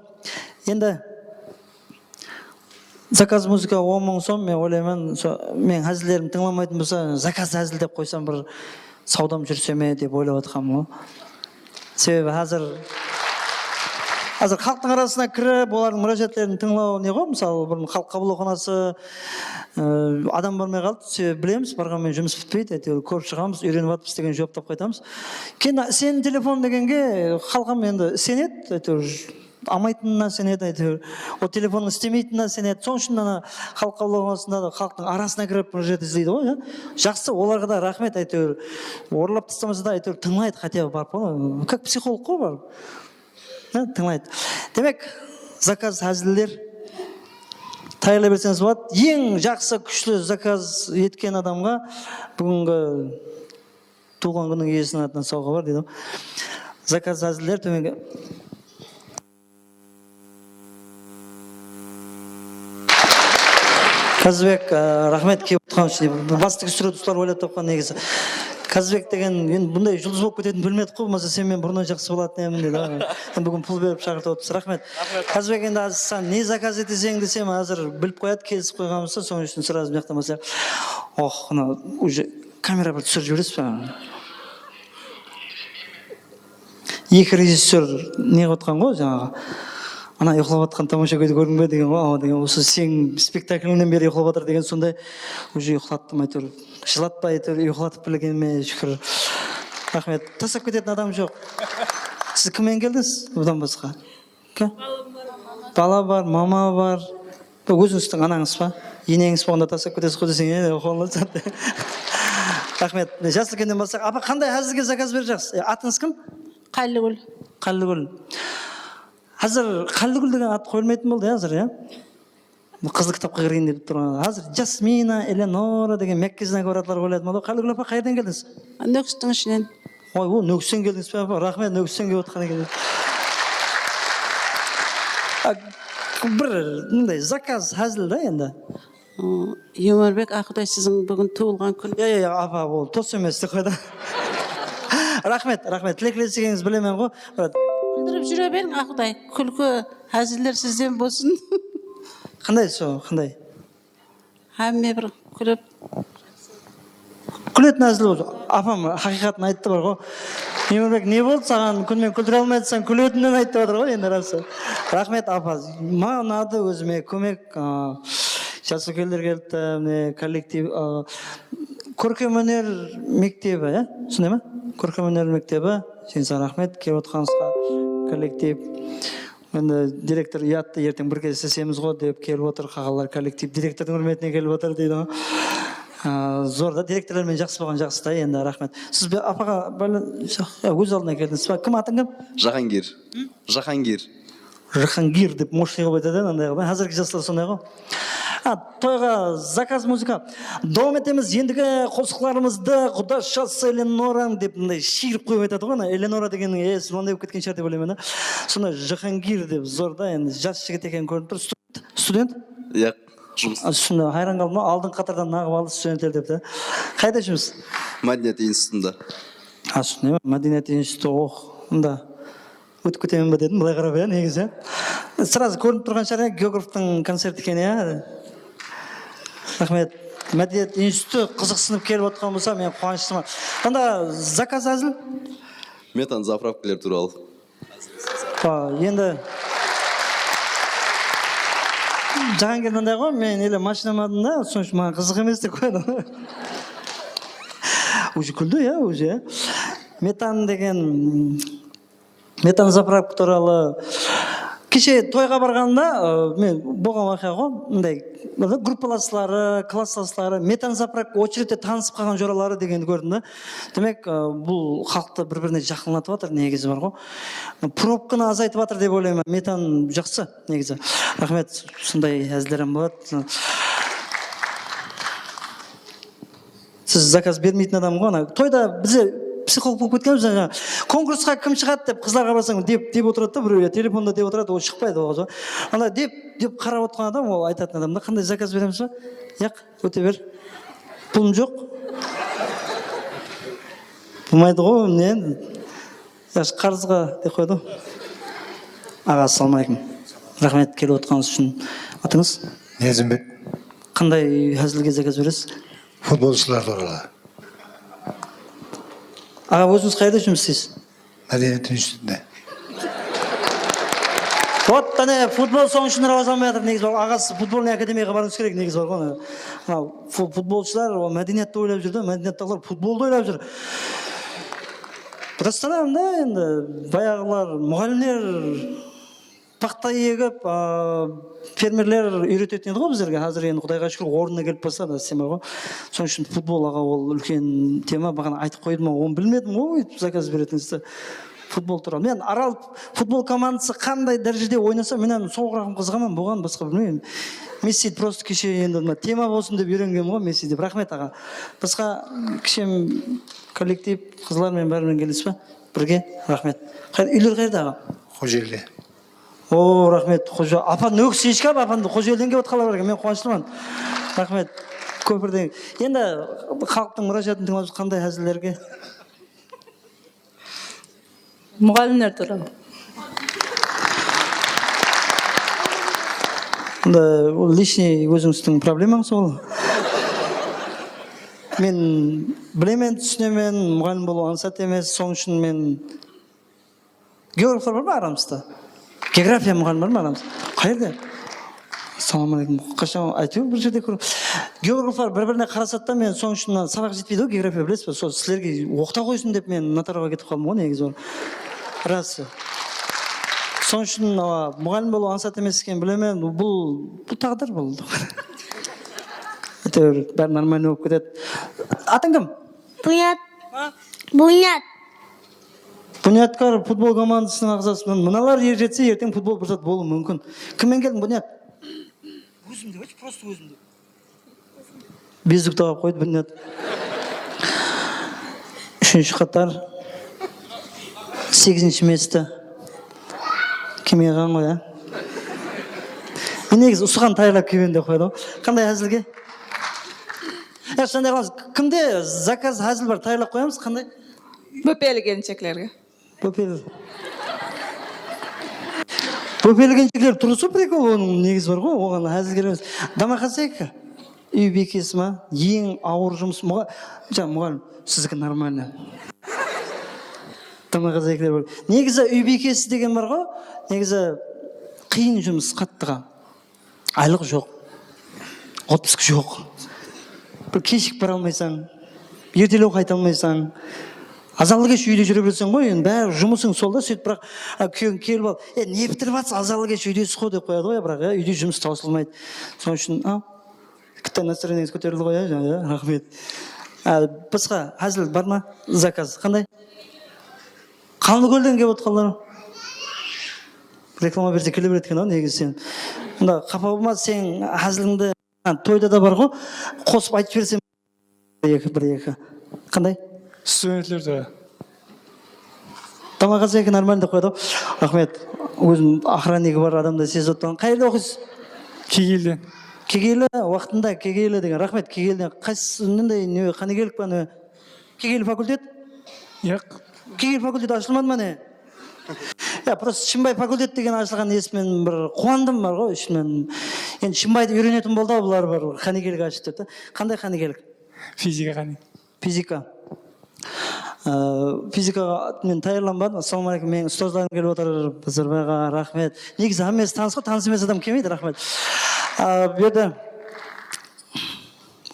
Endi zakaz muzıka on mıń som, men oylayman, so-, meniń házillerim tıńlamaytın bolsa, zakaz házil dep qoysam, bir sawdam júrse me dep oylap atqanman ǵoy. Sebebi házir, házir xalıqtıń arasına kirip, olardıń múrájatların tıńlaw ne ǵoy? Mısalı, burın xalıq qabıllawxanası, ı, adam barmay qaldı. Sebebi bilemiz, barǵan menen jumıs pitpeydi. Áytewir, kórip shıǵamız, úyrenip atırmız degen juwap tap qaytamız. Keyin iseniń telefon degenge, xalqım endi isenedi, áytewir, almaytınına isenedi, áytewir. O telefonnıń islemeytinine isenedi. Sonıń ushın ana xalıq qawlawxanasında da xalıqtıń arasına kirip bir jerde izleydi ǵoy, ya. Jaqsı, olarǵa da raxmet, áytewir. Orınlap taslamasa da, áytewir, tıńlaydı, хотя бы barıp, ǵoy, как psixolog ǵoy barıp. Ya, tıńlaydı. Demek, zakaz háziller tayarlay berseńiz boladı. Eń jaqsı, kúshli zakaz etken adamǵa búgingi tuwılǵan kúnniń iyesiniń atınan sawǵa bar, deydi. Zakaz háziller tómenge. Kazbek, e, raxmet kelip otqanıń ushın. Bul bastı kúsirip usılar oylap tapqan negizi. Kazbek degen, endi bunday juldız bolıp ketetin bilmedik ǵoy, bolmasa sen menen burınnan jaqsı bolatın edim, dedi. Endi búgin pul berip shaqırtıp otırıpsız, raxmet. Kazbek, endi házir sen ne zakaz eteseń desem, házir bilip qoyadı, kelisip qoyǵanbız da, sonıń ushın srazı mıyaqtan baslayıq. Oh, mına, уже kamera bir túsirip jiberesiz ba? Eki rejissyor ne qıp otqan ǵoy jańaǵı. Ana uyıqlap atqan tamashagóydi kórdiń be degen ǵoy, awa degen, usı seniń spektaklińnen beri uyıqlap atır degen sonday, уже uyıqlattım áytewir. Jılatpay áytewir, uyıqlatıp bilgenime shúkir. Raxmet. Taslap ketetin adam joq. Siz kimmen keldińiz budan basqa? Ki? Bala bar, mama bar. Ózińizdiń anańız ba? Eneńiz bolǵanda taslap ketesiz ǵoy deseń, e, qolına. Raxmet. Jas úlkennen bassaq. Apa, qanday házilge zakaz berjaqsız? E, atıńız kim? Qálligúl. Qálligúl. Házir Qálligúl degen at qoyılmaytın boldı, ya, házir, ya? Qızıl kitapqa kirgen dep turǵan. Házir Jasmina, Eleonora degen Mekkezden kórip atırlar, oyladım. Alo, Qálligúl apa, qayerden keldińiz? Nókistiń ishinen. Oy, o, Nókisten keldińiz be, apa? Raxmet, Nókisten kelip atqan eken. A, bir mınday zakaz házil da endi. Aa, Yumorbek Aqquday, siziń búgin tuwılǵan kún. Ya, ya, ya, apa, ol tos emes, dep qoydı. Raxmet, raxmet. Tilek tilesegeniz bilemen ǵoy. Kúldirip júre beriń, Aqquday. Kúlki, háziller sizden bolsın. Qanday so, qanday? Hámme bir kúlip. Kúletin házil bolsın. Apam haqıyqatın ayttı bar ǵoy. Yumorbek, ne boldı saǵan? Kúnmen kúldire almay atırsań, kúletin dep ayttı atır ǵoy, endi rası. Raxmet, apa. Maǵan unadı, ózime kómek. Aa, jas úlkenler kelipti, mine, kollektiv, aa, kórkem óner mektebi, ya? Túsinde me? Kórkem óner mektebi. Sen saǵan raxmet, kelip otqanıńızǵa, kollektiv. Endi direktor uyattı, erteń bir kez islesemiz ǵoy dep kelip otır, qaǵanlar kollektiv direktordıń húrmetine kelip otır, deydi ǵoy. Aa, zor da, direktorlar menen jaqsı bolǵan jaqsı da, endi raxmet. Siz be, apaǵa bále-, ya, óz aldına keldińiz ba? Kim, atıń kim? Jahangir. Jahangir. Jahangir dep moshnıy qılıp aytadı, anday qılıp. Házirgi jaslar sonday ǵoy. A, toyǵa zakaz muzıka. Dawam etemiz endigi qosıqlarımızdı. Qudash jazsa Eleonorań dep mınday shıyırıp qoyıp aytadı ǵoy. Ana, Eleonora degenniń iyesi mınday bolıp ketken shıǵar dep oylayman da. Sonda Jahangir dep zor da, endi jas jigit ekeni kórinip tur. Student? Student? Yaq, jumıs. A, sonda hayran qaldım, aldınǵı qatardan naǵıp aldı studentler dep te. Qayda jumıs? Mádeniyat institutında. A, sonda, Mádeniyat institutı, oh, mında. Ótip ketemen be dedim, bılay qarap, ya, negizi. Srazı kórinip turǵan shıǵar, ya, Geograftıń koncerti eken, ya. Raxmet. Mádeniyat institutı qızıqsınıp kelip otqan bolsa, men quwanıshlıman. Onda zakaz házil? Metan zapravkalar tuwralı. Ba, endi Jahangir mınday ǵoy, men ele mashinam aldım da, sonıń ushın maǵan qızıq emes dep qoydı. Уже kúldi, ya, уже. Metan degen Metan zapravka tuwralı. Keshe toyǵa barǵanımda, ı, men bolǵan waqıya ǵoy, mınday, bir gruppalasları, klasslasları, metan zapravka ocheredte tanısıp qalǵan joraları degendi kórdim da. Demek, ı, bul xalıqtı bir-birine jaqınlatıp atır, negizi bar ǵoy. Probkanı azaytıp atır dep oylayman. Metan jaqsı, negizi. Raxmet, usınday háziller hám boladı. Siz zakaz bermeytin adam ǵoy, ana, toyda bize psixolog bolıp ketkenbiz, ana, konkursqa kim shıǵadı dep qızlarǵa barsań, dep, dep otıradı da birew, ya, telefonda dep otıradı, ol shıqpaydı, ol ǵoy. Ana, dep, dep qarap otırǵan adam, ol aytatın adam da, qanday zakaz beremiz ba? Yaq, óte ber. Pulım joq. Bolmaydı ǵoy, ne? Jaqsı, qarızǵa dep qoydı. Aǵa, assalamu aleykum. Raxmet, kelip otqanıńız ushın. Atıńız? Niyazmbek. Qanday házilge zakaz beresiz? Futbolshılar tuwralı. Aǵa, ózińiz qayerda jumıs isleysiz? Mádeniyat institutında. Вот, áne, futbol sonıń ushın rawajlanbay atır, negizi bar. Aǵa, siz futbolnıy akademiyaǵa barıwıńız kerek, negizi bar ǵoy. Mınaw fu-, futbolshılar, ol mádeniyattı oylap júr da, mádeniyattaǵılar futboldı oylap júr. Представляем da, endi, bayaǵılar, muǵallimler, Paxta egip, a, fermerler úyretetin edi ǵoy bizlerge. Házir endi Qudayǵa shúkir, ornına kelip basladı, sistema ǵoy. Sonıń ushın futbol, aǵa, ol úlken tema. Baǵana aytıp qoydım, onı bilmedim ǵoy, zakaz beretinizdi. Futbol tuwralı. Men Aral futbol komandası qanday dárejede oynasa, men hám sol qızıǵaman, buǵan basqa bilmeymen. Messi prosto keshe endi mına tema bolsın dep úyrengenmen ǵoy, Messi dep. Raxmet, aǵa. Basqa kishem kollektiv, qızlar menen bári menen kelesiz ba? Birge? Raxmet. Qay-, úyler qayerda, aǵa? Xojelide. O, raxmet. Xoja-, apa, Nókis Eshkap apandı Xojeliden kelip atqanlar bar eken. Men quwanıshlıman. Raxmet. Kópirden. Endi xalıqtıń múrájatın tıńlap, qanday házillerge? Muǵallimler tuwralı. Bunda ol личный ózińizdiń problemańız ol. Men bilemen, túsinemen, muǵallim bolıw ańsat emes, sonıń ushın men Geograflar bar ma aramızda? Geografiya muǵallimi bar ma aramızda? Qayerde? Assalawma aleykum. Qashan, áytewir, bir jerde kór-, geograflar bir-birine qarasadı da, men sonıń ushın mına sabaq jetpeydi ǵoy, geografiya, bilesiz ba? Sol sizlerge oqıta qoysın dep men Natarova ketip qaldım ǵoy, negizi, ol rası. Sonıń ushın, awa, muǵallim bolıw ańsat emes ekenin bilemen. Bul, bul táǵdir, bul. Áytewir, bári нормально bolıp ketedi. Atıń kim? Bunyat. Bunyat. Bunyatkar futbol komandasınıń aǵzası. Mına-, mınalar er jetse, erteń futbol bir zat bolıwı múmkin. Kimmen keldiń, Bunyat? Ózim dep aytshı, prosto ózim dep. Bezuk taǵıp qoydı, Bunyat. Úshinshi qatar. Segizinshi mesto. Kim yıǵan ǵoy, a? Men negizi usıǵan tayarlap kelgen dep qoydı ǵoy. Qanday házilge? Yaqshı, sonday qılamız. Kimde zakaz házil bar, tayarlap qoyamız. Qanday? Bópeli kelinsheklerge. Bópeli. Bópeli kelinshekler turısı prikol, onıń negizi bar ǵoy, oǵan házil kerek emes. Домохозяйка, úy biykesi ma? Eń awır jumıs, muǵa-, ja, muǵallim, sizdiki нормально. Домохозяйкалар bar. Negizi úy biykesi degen bar ǵoy, negizi qıyın jumıs, qattıǵa. Aylıq joq. Otpusk joq. Bir keshigip bara almaysań, ertelew qayta almaysań. Azanlı kesh úyde júre berseń ǵoy, endi bári jumısıń sol da, sóytip, biraq, a, kúyewin kelip al, "E, ne pitirip atırsız, azanlı kesh úydesiz ǵoy", dep qoyadı ǵoy, biraq, ya, úyde jumıs tawsılmaydı. Sonıń ushın, a, kitta настроениеńiz kóterildi ǵoy, ya, jańa, ya, raxmet. A, basqa házil bar ma? Zakaz qanday? Qanlıkólden kelip otqanlar. Reklama berse kele beredi eken-aw, negizi sen. Mında qapa bolma, sen házilińdi, ha, toyda da bar ǵoy, qosıp aytıp jibersem. Bir eki, bir eki. Qanday? Studentler de. Домохозяйка нормально dep qoyadı. Raxmet. Ózim охранниги bar adamdı sezip otırman. Qayerde oqıysız? Kegeyli. Kegeyli, waqtında Kegeyli degen. Raxmet, Kegeyli. Qaysısı, nende, ne, Qánigelik pa, ne? Kegeyli fakultet? Yaq. Kegeyli fakultet ashılmadı ma ne? Ya, prosto Shımbay fakultet degen ashılǵanın esitip men bir quwandım, bar ǵoy, ishimnen. Endi Shımbaydı úyrenetin boldı-aw bular, bir qánigelik ashıp dep te. Qanday qánigelik? Fizika qáni. Fizika. Ee, fizikaǵa men tayarlanbadım. Assalawma aleykum, meniń ustazlarım kelip otır. Bazarbay aǵa, raxmet. Negizi hámmesi tanıs ǵoy, tanıs emes adam kelmeydi, raxmet. Ee, bu jerde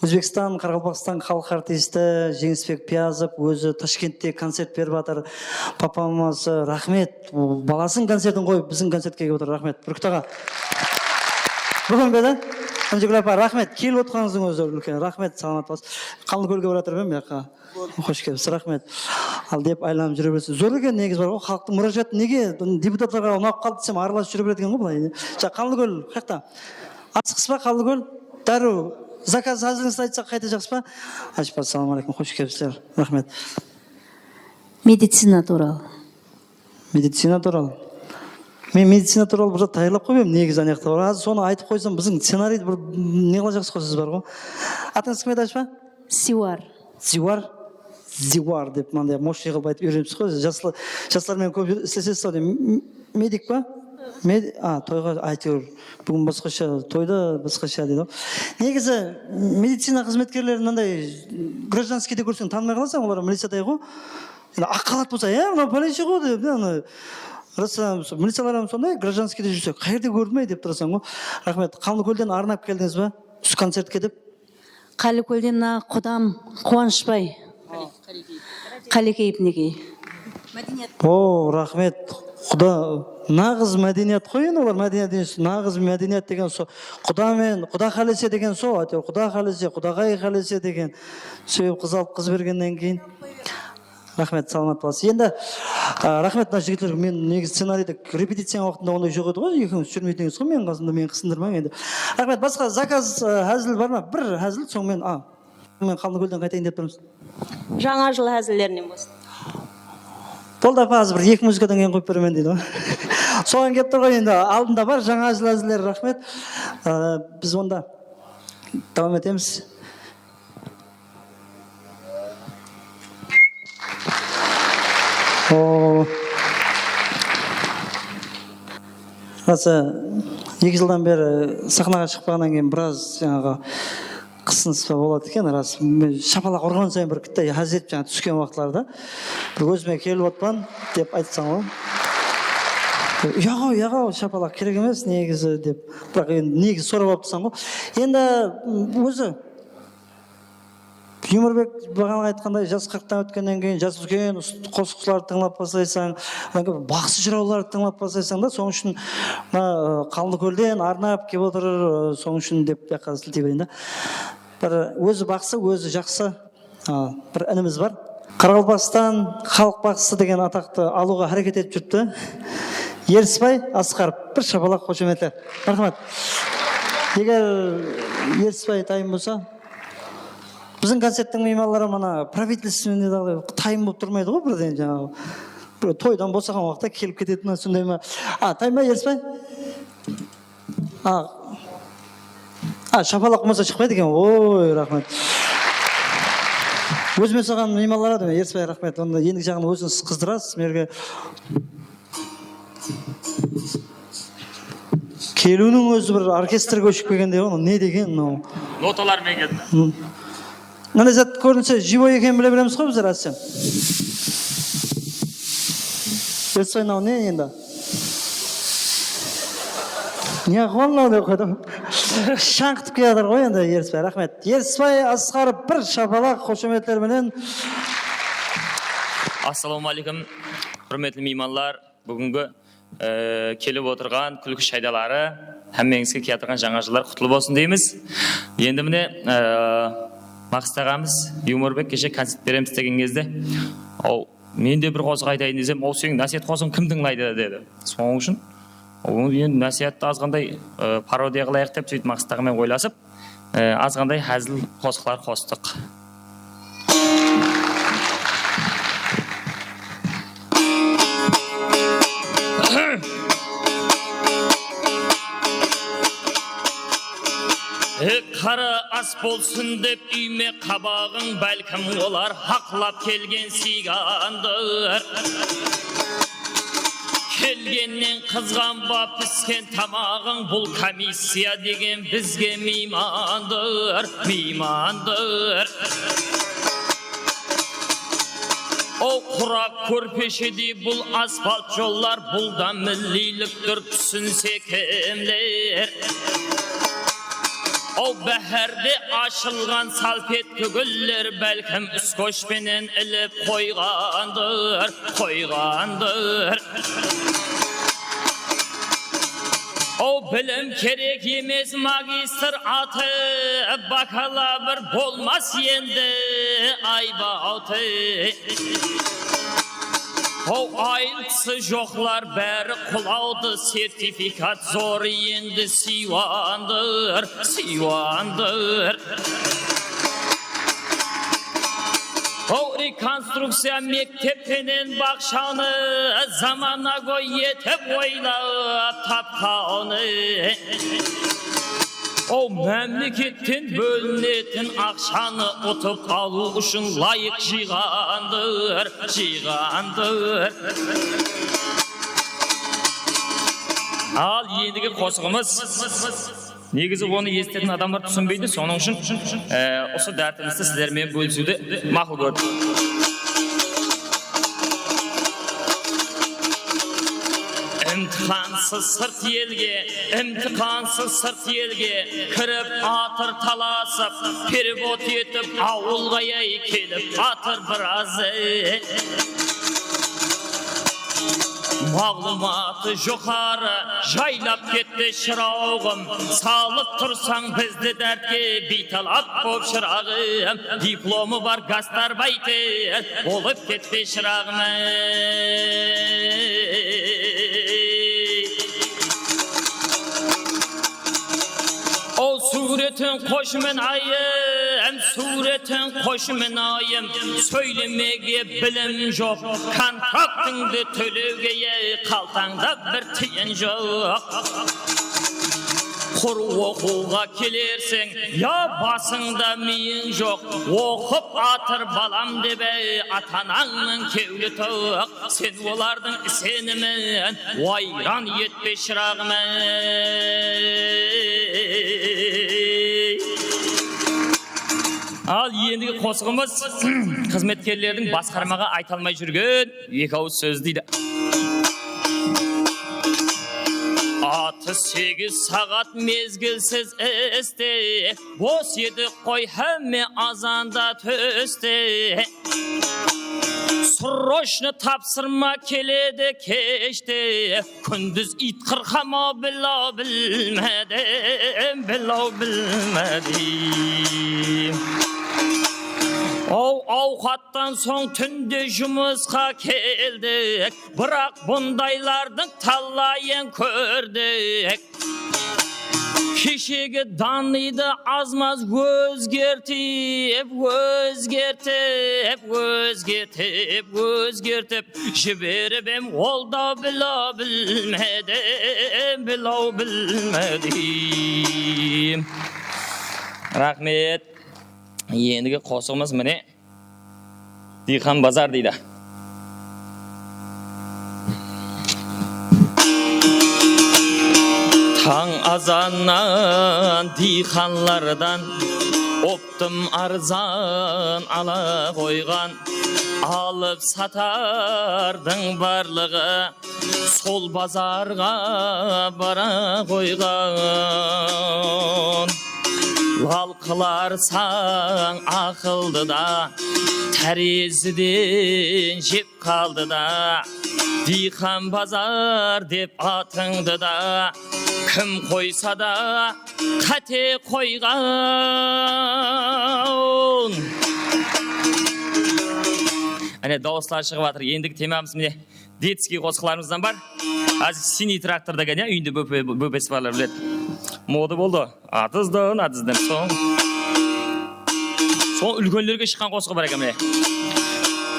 Ózbekstan, Qaraqalpaqstan xalıq artisti Jeńisbek Piyazov ózi Tashkentte koncert berip atır. Papa-maması, raxmet. Balasınıń koncertin qoyıp, biziń koncertke kelip atır. Raxmet, Búrkit aǵa. Búgin bedi? Injigúl apa, raxmet. Kelip otqanıńızdıń ózi úlken. Raxmet, salamat bolasız. Qanlıkólge baratır men, bu jaqqa. Xosh kelipsiz, raxmet. Al dep aylanıp júre bersin. Zor eken, negizi bar ǵoy, xalıqtıń múrájatı nege deputatlarǵa unap qaldı desem, aralasıp júre beredi eken ǵoy, bılay. Ja, Qanlıkól, qayaqta? Asıǵıs pa, Qanlıkól? Dárriw zakaz házilińizdi aytsaq, qayta jaqsı pa? Ashpa, assalawma aleykum, xosh kelipsizler. Raxmet. Medicina tuwralı. Medicina tuwralı. Men medicina tuwralı bir zat tayarlap qoyıp edim, negizi, anayaqta bar. Házir sonı aytıp qoysam, biziń scenariydi bir ne qılajaqsız ǵoy, siz bar ǵoy. Atıńız kim edi, ashpa? Siwar. Ziwar? Ziwar dep, mınday moshniy qılıp aytıp úyrenipsiz ǵoy. Jasla-, jaslar menen kóp islesesiz-aw deymen. M-, medik pa? Med-, a, toyǵa, áytewir. Búgin basqasha, toyda basqasha deydi ǵoy. Negizi medicina xızmetkerlerin mınday grajdanskiyde kórseń tanımay qalasań, olar miliciyaday ǵoy. Endi aq xalat bolsa, "E, mınaw policiya ǵoy", dep, ana, miliciyalar hám sonday, grajdanskiyde júrse, "Qayerde kórdim-ey?" dep turasań ǵoy. Raxmet. Qanlıkólden arnap keldińiz ba? Usı koncertke dep? Qanlıkólden mına qudam Quwanıshbay Qálekeev, minekey. O, raxmet. Quda, naǵız mádeniyat qoy endi, olar mádeniyat emes, naǵız mádeniyat degen sol, Quda men, Quda qálese degen sol, áytewir, Quda qálese, Qudaǵay qálese degen. Sebebi qız alıp, qız bergennen keyin. Raxmet, salamat bolasız. Endi, a, raxmet, mına jigitler, men negizi scenariyde repeticiyanıń waqtında onday joq edi ǵoy, ekewińiz júrmeytuǵın edińiz ǵoy, meniń qasımda, meni qısındırmań endi. Raxmet, basqa zakaz, a, házil bar ma? Bir házil, soń men, a, men Qaldınkólden qaytayın dep turmız. Jańa jıl házillerinen bolsın. Boldı, apa, házir bir eki muzıkadan keyin qoyıp beremen deydi ǵoy. Soǵan kelip tur ǵoy endi, aldında bar jańa jıl házilleri, raxmet. A, biz onda dawam etemiz. O. Rası, eki jıldan beri saxnaǵa shıqpaǵannan keyin biraz, jańaǵı, qısınıs pa boladı eken, ras. Men shapalaq urǵan sayın bir kitta házir, jańa túsken waqıtlarda bir ózime kelip otpan dep aytsań ǵoy. Uyaǵaw, uyaǵaw, shapalaq kerek emes negizi dep. Biraq endi negizi sorap alıptısań ǵoy. Endi, m, ózi Yumorbek baǵana aytqanday, jas qırqtan ótkennen keyin jas úlken us-, qosıqlardı tıńlap baslaysań, odan keyin baqsı jırawlardı tıńlap baslaysań da, sonıń ushın mına, ı, Qaldınkólden arnap kelip otır, ı, sonıń ushın dep buyaqqa siltey bereyin da. Bir ózi baqsı, ózi jaqsı, a, bir inimiz bar. Qaraqalpaqstan xalıq baqsısı degen ataqtı alıwǵa háreket etip júripti. Erisbay Asqarov, bir shapalaq, xoshametler. Marhamat. Eger Erisbay tayın bolsa, biziń koncerttiń miymanları mana правительственный daǵı tayın bolıp turmaydı ǵoy birden, jańaǵı. Bir toydan bosaǵan waqıtta kelip ketetuǵın sonday ma? A, tayın ba, Erisbay? A, a, shapalaq bolmasa shıqpaydı eken. Oy, raxmet. Ózime usaǵan miymanlar edi, Erisbay, raxmet. Onda endigi jaǵın ózińiz qızdırasız, mına jerge. Keliwiniń ózi bir orkestrge kóship kelgendey ǵoy, ne degen mınaw? Notalar menen keldi. Mınday zat kórinse, живой ekenin bile beremiz ǵoy bizler, Ásen. Erisbay, mınaw ne endi? Ne ahwal mınaw dep qoydım. Shańqıtıp kiyatır ǵoy endi Erisbay, raxmet. Erisbay Asqarov, bir shapalaq, xoshametler menen. Assalawma áleykum, húrmetli miymanlar. Búgingi, e, kelip otırǵan kúlki shaydaları, hámmeńizge kiyatırǵan jańa jıllar qutlı bolsın deymiz. Endi mine, e, Maqset aǵamız Yumorbek keshe koncert beremiz degen gezde, aw, men de bir qosıq aytayın desem, aw, seniń násiyat qosıǵıńdı kim tıńlaydı dedi. Sonıń ushın, aw, endi násiyattı azǵanday, e, parodiya qılayıq dep, sóytip Maqset aǵa menen oylasıp, e, azǵanday házil qosıqlar qostıq. E, qara as bolsın dep úyme qabaǵıń, bálkim olar haqlap kelgen sıyǵandır. Kelgennen qızǵanba pisken tamaǵıń, bul komissiya degen bizge miymandır, miymandır. Ow, qurap kórpeshedey bul asfalt jollar, bul da milliyliktir, túsinse kimler? Ow, báhárde ashılǵan salfetka gúller, bálkim skoch penen ilip qoyǵandır, qoyǵandır. Ow, bilim kerek emes magistr atı, bakalabr bolmas endi ayba atı. Ow, ayıltısı joqlar bári qulawdı, sertifikat zor endi sıywandır, sıywandır. Ow, rekonstrukciya mektep penen baqshanı zamanagóy etip oylap tapqanı. Ow, mámleketten bólinetin aqshanı utıp alıw ushın layıq jıyǵandır, jıyǵandır. Al, endigi qosıǵımız. Negizi onı esitetin adamlar túsinbeydi, sonıń ushın, e, usı dártimizdi sizler menen bólisiwdi maqul kórdim. Imtixansız sırt elge, imtixansız sırt elge kirip atır talasıp, perevod etip awılǵa yay kelip atır birazı. Maǵlıwmatı joqarı jaylap ketti shırawǵım, salıp tursań bizdi dártke, biytalap bop shıraǵım, diplomı bar gastarbayter bolıp ketti shıraǵım, ey. Ow, súwretiń qoshımen ayım, súwretiń qoshımen ayım, sóylemege bilim joq, kontraktıńdı tólewge, ey, qaltańda bir tiyin joq. Qur oqıwǵa kelerseń, ya basıńda miyiń joq, oqıp atır balam dep, ey, ata-anańnıń kewli toq. Sen olardıń isenimin wayran etpe, shıraǵım, ey. Al, endigi qosıǵımız xızmetkerlerdiń basqarmaǵa ayta almay júrgen eki awız sózi deydi. Atı segiz saǵat mezgilsiz iste, bos edik qoy hámme azanda túste. Srochno tapsırma keledi keshte, kúndiz iyt qırqama, billo bilmedim, billo bilmedim. Ow, awqattan soń túnde jumısqa keldik, biraq bundaylardıń tallayın kórdik. Keshegi danıydı az-maz ózgertip, ózgertip, ózgertip, ózgertip jiberip em, ol da billo bilmedim, billo bilmedim. Raxmet. Endigi qosıǵımız mine. Diyqan bazar deydi. Tań azannan diyqanlardan optım arzan ala qoyǵan, alıp satardıń barlıǵı sol bazarǵa bara qoyǵan. Lal qılarsań aqıldı da, táreziden jep qaldı da, Diyqan bazar dep atıńdı da, kim qoysa da qáte qoyǵan. Áne, dawıslar shıǵıp atır. Endigi temamız mine. Detskiy qosıqlarımızdan bar. Házir siniy traktor degen, ya, úyinde bópe-, bópesi barlar biledi. Moda boldı. Atızdan, atızdan soń. Soń úlkenlerge shıqqan qosıǵı bar eken, mine.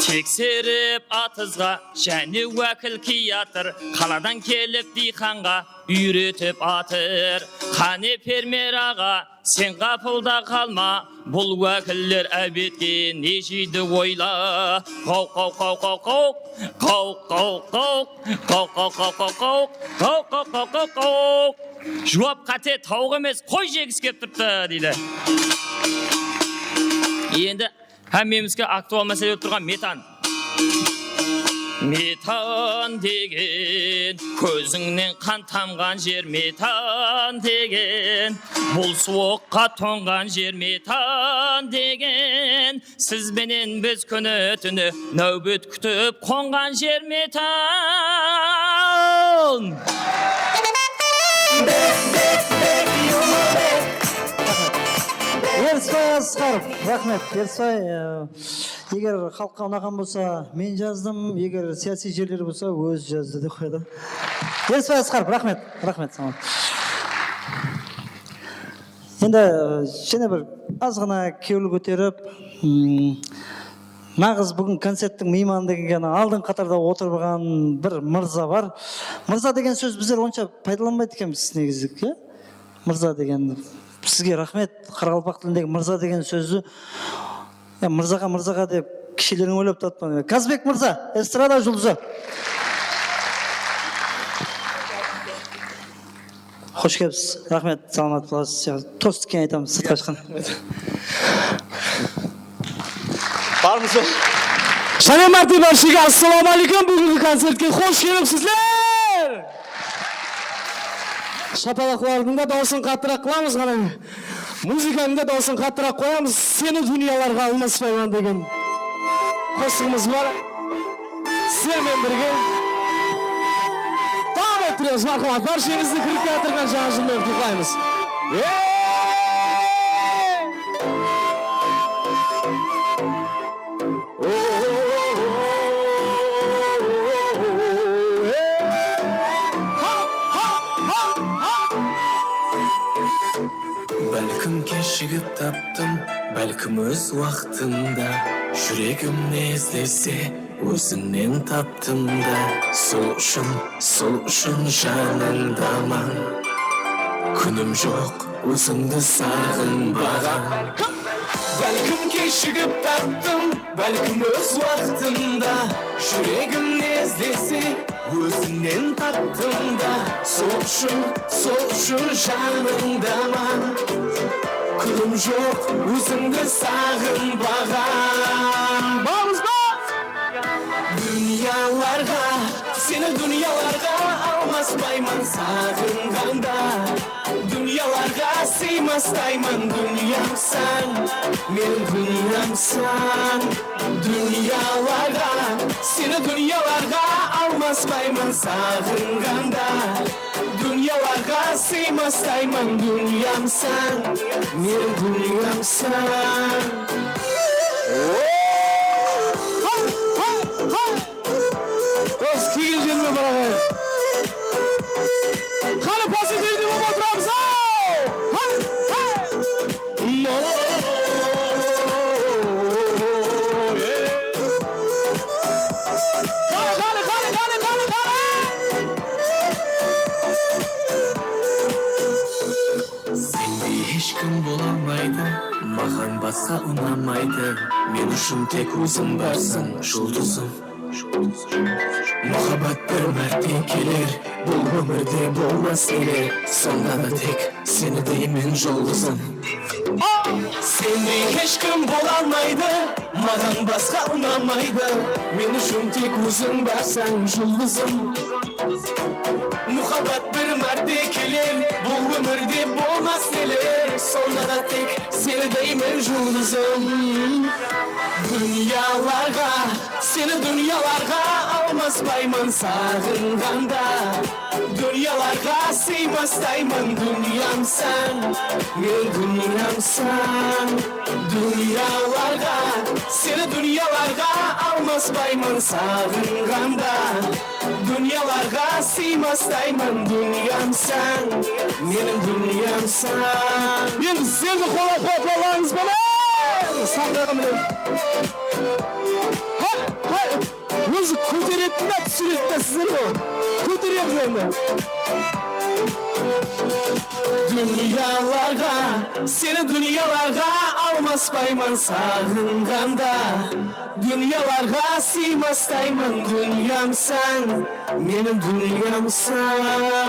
Tekserip atızǵa jáne wákil kiyatır. Qaladan kelip diyqanǵa úyretip atır. Qáne, fermer aǵa, sen ǵapılda qalma, bul wákiller ábetke ne jeydi oyla. Qaw, qaw, qaw, qaw, qaw. Qaw, qaw, qaw. Qaw, qaw, qaw, qaw, qaw. Qaw, qaw, qaw, qaw, qaw. Juwap qáte, tawıq emes, qoy jegisi kep turıptı, deydi. Endi hámmemizge aktual másele bolıp turǵan metan. Metan degen, kózińnen qan tamǵan jer metan degen. Bul suwıqqa tońǵan jer metan degen. Siz benen biz kúni-túni náwbet kútip qonǵan jer metan. Erisbay Asqarov, raxmet. Erisbay, e, eger xalıqqa unaǵan bolsa, men jazdım, eger siyasiy jerler bolsa, ózi jazdı dep qoyadı. Erisbay Asqarov, raxmet, raxmet saǵan. Endi, jáne bir azǵana kewil kóterip, mm, naǵız búgin koncerttiń miymanı degen aldın qatarda otırǵan bir mırza bar. Mırza degen sóz bizler onsha paydalanbaydı ekenbiz negizi, ya? Mırza degen, sizge raxmet, qaraqalpaq tilindegi mırza degen sózdi Ya, mırzaǵa, mırzaǵa dep, kishileriń oylap tappan. Kazbek mırza, estrada juldızı. Xosh kelipsiz. Raxmet, salamat bolasız. Tostıkken aytamız, sırtqa shıqqan. Barmısız? Jáne márte bárshege assalawma áleykum. Búgingi koncertke xosh kelipsizler. Shapalaqlardıń da dawısın qattııraq qılamız ǵana. Muzıkanıń da dawısın qattııraq qoyamız. Seni dúnyalarǵa almaspayman degen qosıǵımız bar. Sizler menen birge. Marhamat, barshangizdi kirip kiyatırǵan jańa jıl menen qutlıqlaymız. Bálkim keshigip taptım, bálkim óz waqtında. Júregim ne izlese, ózińnen taptım da. Sol ushın, sol ushın janıńdaman. Kúnim joq ózińdi saǵınbaǵan. Bálkim keshigip taptım, bálkim óz waqtında. Júregim ne izlese, ózińnen taptım da. Sol ushın, sol ushın janıńdaman. Kúnim joq ózińdi saǵınbaǵan. Barmız ba? Dúnyalarǵa, seni dúnyalarǵa almaspayman saǵınǵanda. Dúnyalarǵa sıymastayman, dúnyamsań, meniń dúnyamsań. Dúnyalarǵa, seni dúnyalarǵa almaspayman saǵınǵanda. Dúnyalarǵa sıymastayman, dúnyamsań, meniń dúnyamsań. Dost, kelgen jerime baraǵayıq. Qáne, pozitivniy bolıp otıramız-aw! Qáne, qáne, qáne! Sendey hesh kim bola almaydı, maǵan basqa unamaydı. Men ushın tek óziń barsań, juldızım. Muhabbat bir márte keler, bul ómirde bolmas ele. Sonda da tek seni deymen, juldızım. Sendey hesh kim bola almaydı, maǵan basqa unamaydı. Men ushın tek óziń barsań, juldızım. Muhabbat bir márte keler, bul ómirde bolmas ele. Sonda da tek seni deymen, juldızım. Dúnyalarǵa, seni dúnyalarǵa almaspayman saǵınǵanda. Dúnyalarǵa sıymastayman, dúnyamsań, men dúnyamsań. Dúnyalarǵa, seni dúnyalarǵa almaspayman saǵınǵanda. Dúnyalarǵa sıymastayman, dúnyamsań, meniń dúnyamsań. Endi sizler de qollap-quwatlaǵanıńız benen sahnada mine. Ha, ha. Ózi kóteretin da, túsiredi da sizler ǵoy. Kóteremiz endi. Dúnyalarǵa, seni dúnyalarǵa almaspayman saǵınǵanda. Dúnyalarǵa sıymastayman, dúnyamsań, meniń dúnyamsań.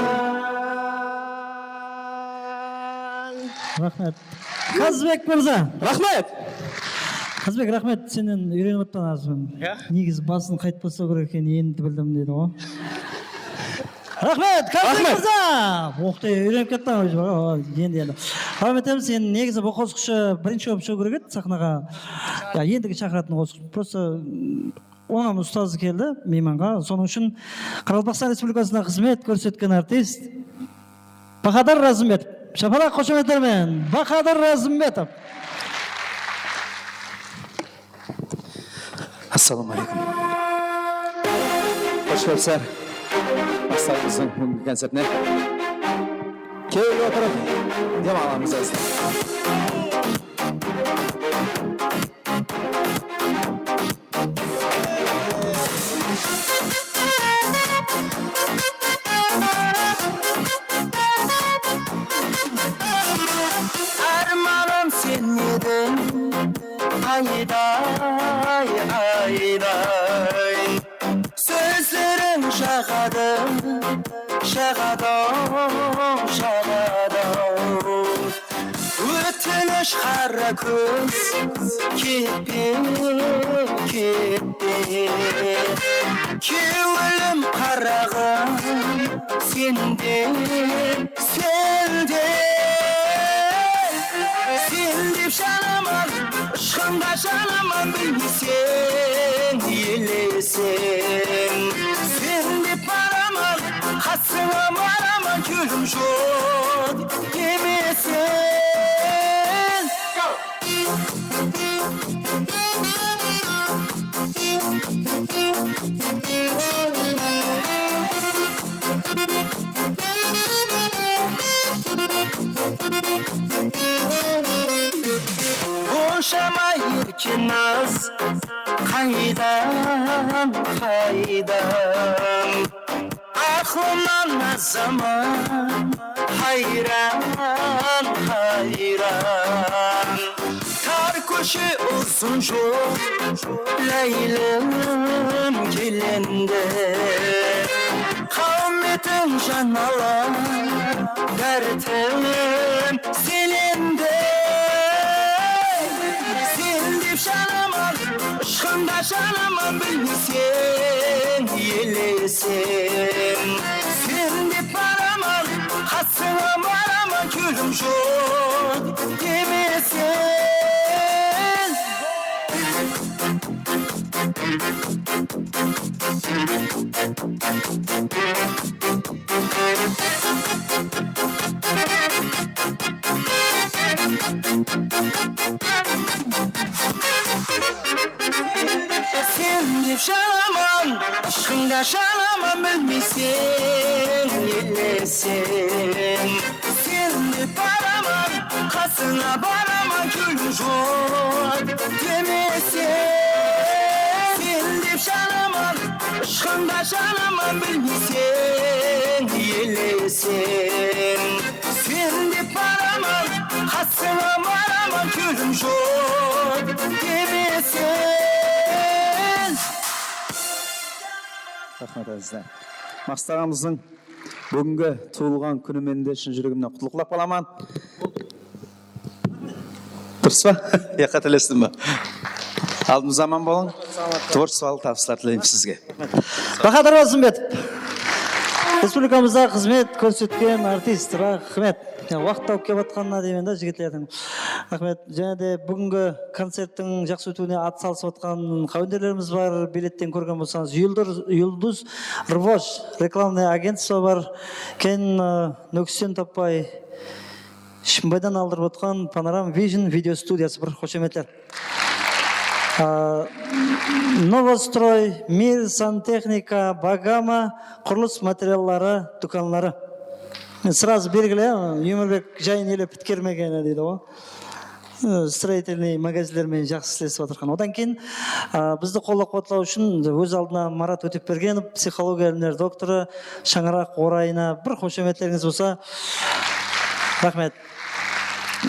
Raxmet. Kazbek mırza. Raxmet. Kazbek, raxmet, sennen úyrenip atpan azır. Ya. Negizi basın qaytıp baslaw kerek ekenin endi bildim, dedi ǵoy. Raxmet, Kazbek mırza. Oqtay úyrenip kettiń, ózi bar ǵoy, endi, endi. Raxmet etemiz, sen negizi bul qosıqshı birinshi bolıp shıǵıw kerek edi saxnaǵa. Ya, endigi shaqıratın qosıq. Prosta, mm, onıń ustazı keldi miymanǵa. Sonıń ushın Qaraqalpaqstan Respublikasına xızmet kórsetken artist Bahadır Razımbetov. Shapalaq, xoshametler menen Bahadır Razımbetov. Assalawma aleykum. Xosh kelipsizler baslarımızdıń búgingi koncertine. Kelip otırıp dem alamız azdan. Ármanım sen ediń, ayday, ayday. Sózleriń jaǵadı, jaǵadı, jaǵadı. Ótinish, qara kóz, ketpe, ketpe. Kewlim, qaraǵım, sende, sende. Sen dep janaman, ushqanda janaman, bilmeseń, eleseń. Sen dep baraman, qasıńa Kewlim joq demesen. Bonsha mayırken naz qaydan, qaydan? Aqlınan azaman, hayran, hayran. Tar kóshe, uzın jol, láylim kelendi. Qáwmetiń jan ala, dártim selendi. Sen dep janaman, ıshqında janaman, bilmeseń, eleseń. Sen dep baraman, qasıńa baraman, kewlim joq demesen. Sen dep janaman, ıshqıńda janaman, bilmeseń, eleseń. Sen dep baraman, qasıńa baraman, kewlim joq demeseń. Sen dep janaman, ıshqıńda janaman, bilmeseń, eleseń. Sen dep baraman, qasıńa baraman, kewlim joq demeseń. Raxmet, ázizler. Maqsat aǵamızdıń búgingi tuwılǵan kúni menen de shın júregimnen qutlıqlap qalaman. Durıs pa? Ya, qátelestim ba? Aldımızda aman bolıń. Tvorchestvolıq tabıslar tileymiz sizge. Bahadır Razimbetov. Respublikamızda xızmet kórsetken artist. Raxmet. Ya, waqıt tawıp kelip atqanına deymen da, jigitlerdiń. Raxmet. Jáne de búgingi koncerttiń jaqsı ótiwine at salısıp atqan qáwenderlerimiz bar. Biletten kórgen bolsańız, Yulduz, Yulduz Rvosh reklamnıy agentstvo bar. Keyin, ı, Nókisten tappay Shımbaydan aldırıp otqan Panoram Vision video studiyası, bir xoshametler. A, Novostroy, Mir, Santexnika, Bagama qurılıs materialları dúkanları. Srazı belgili, Ómirbek jayın ele pitkermegeni deydi ǵoy. I, строительный magazinler menen jaqsı islesip atırǵan. Odan keyin, a, bizdi qollap-quwatlaw ushın óz aldına Marat Ótepbergenov, psixologiya ilimleri doktorı, shańaraq orayına bir xoshametlerińiz bolsa. Raxmet.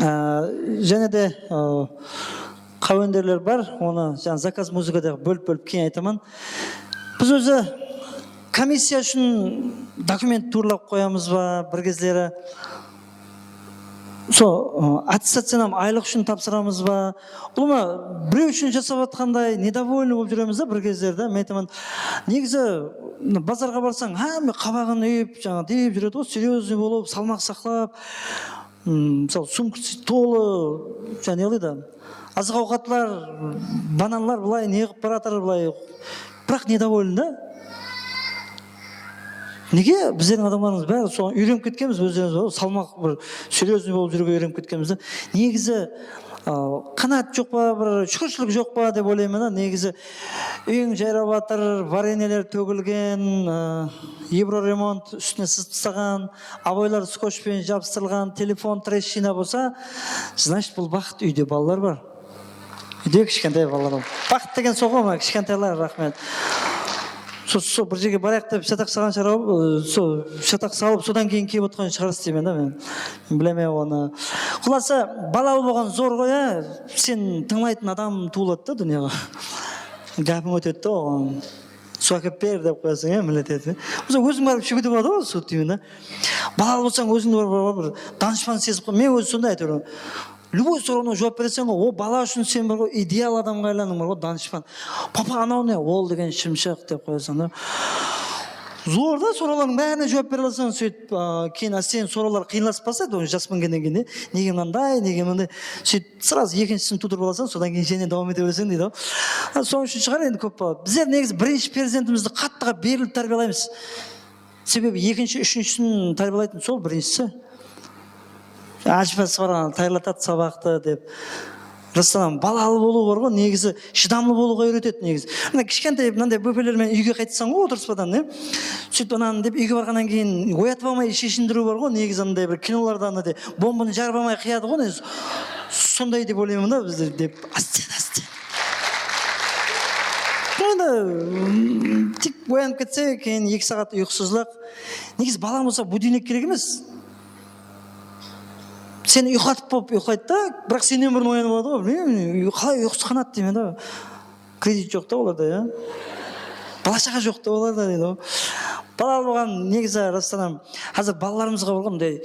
Á, jáne de, á, qáwenderler bar, onı jańa zakaz muzıkada bólip-bólip keyin aytaman. Biz ózi komissiya ushın dokument tuwrılap qoyamız ba, bir gezleri sol, ı, attestaciyanı aylıq ushın tapsıramız ba? Ulıwma, birew ushın jasap atqanday nedovolnıy bolıp júremiz da bir gezleri da. Men aytaman, negizi bazarǵa barsań, hámme qabaǵın úyip, jańa deyip júredi ǵoy, серьёзный bolıp, salmaq saqlap, ım, mısalı, sumkası tolı, jańa ne qılaydı, azıq-awqatlar, bananlar bılay ne qılıp baratır, bılay. Biraq nedovolnıy da. Nege? Bizlerdiń adamlarımız bári soǵan úyrenip ketkenbiz, ózlerimiz bar, salmaq bir серьёзный bolıp júriwge úyrenip ketkenbiz da. Negizi, a, qánaat joq pa, bir shúkirshilik joq pa dep oylayman da. Negizi úyiń jayrap atır, varenyeler tógilgen, a, Evroremont ústine sızıp taslaǵan, oboylar skotch penen jabıstırılǵan, telefon, treshchina bolsa, значит, bul baxıt, úyde balalar bar. Úyde kishkentay balalar. Baxıt degen sol ǵoy, mına, kishkentaylar, raxmet. Sol, sol bir jerge barayıq dep shataq salǵan shıǵar, ı, sol shataq salıp, sodan keyin kelip otqan shıǵarsız deymen da men. Bilemen onı. Qullası, balalı bolǵan zor ǵoy, á. Sen tıńlaytın adam tuwıladı da dúnyaǵa. Gápiń ótedi da oǵan. Suw ákep ber dep qoyasań, ya, millet edi. Bolsa óziń barıp iship kete boladı ǵoy suwdı deymen da. Balalı bolsań ózińdi bir, bir, bir danıshpan sezip qoy. Men ózi sonday, áytewir. Любой sorawına juwap bereseń ǵoy, o bala ushın sen bir ǵoy ideal adamǵa aylandıń, bir ǵoy danıshpan. Papa, anaw ne? Ol degen shımshıq dep qoyasań da. Zor da, sorawlardıń bárine juwap bere alsań, sóytip, a, keyin ásten sorawlar qıyınlasıp basladı, onı jas mingennen keyin, nege mınanday, nege mınanday. Sóytip, srazı ekinshisin tuwdırıp alasań, sodan keyin jáne dawam ete bereseń deydi ǵoy. A, sonıń ushın shıǵar endi kóp bala. Bizler negizi birinshi perzentimizdi qattı berilip tárbiyalaymız. Sebebi ekinshi, úshinshisin tárbiyalaytın sol, birinshisi. Ájipası bar, tayarlatadı sabaqtı dep. Rastan balalı bolıw bar ǵoy, negizi shıdamlı bolıwǵa úyretedi negizi. Mına kishkentay mınanday bópeler menen úyge qaytsań ǵoy otırıspadan, ne? Sóytip ananı dep úyge barǵannan keyin oyatıp almay sheshindiriw bar ǵoy, negizi anday bir kinolarda anday bombanı jarıp almay qıyadı ǵoy, negizi. Sonday dep oylayman da bizde dep, áste, áste. Endi, mm, tik oyanıp ketse, keyin eki saat uyqısızlıq. Negizi balań bolsa budilnik kerek emes. Seni uyqılatıp bolıp uyqılaydı da, biraq sennen burın oyanıp aladı ǵoy. Bilmeymen, qalay uyqısı qanadı deymen da. Kredit joq ta olarda, ya. Bala-shaǵa joq ta olarda, deydi ǵoy. Balalı bolǵan negizi, rastan hám, házir balalarımızǵa bar ǵoy mınday,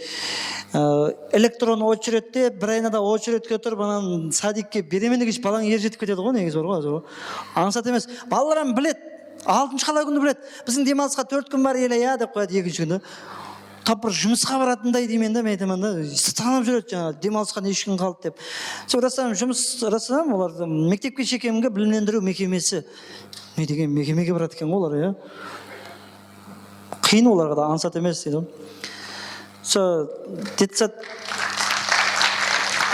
ı, elektron ocheredte, bir ayına da ocheredke turıp, anan sadikke beremen degenshe balań er jetip ketedi ǵoy, negizi bar ǵoy házir ǵoy. Ańsat emes. Balalar hám biledi. Altınshı qalay kúndi biledi. Biziń dem alısqa tórt kún bar ele, ya, dep qoyadı ekinshi kúni. Tap bir jumısqa baratınday deymen da, men aytaman da, tanıp júredi jańa, dem alısqa nesh kún qaldı dep. Sol rastan jumıs, rastan olar mektepke shekemgi bilimlendiriw mekemesi. Ne degen mekemege baradı eken ǵoy olar, ya. Qıyın olarǵa da, ańsat emes deydi. Sol detsad,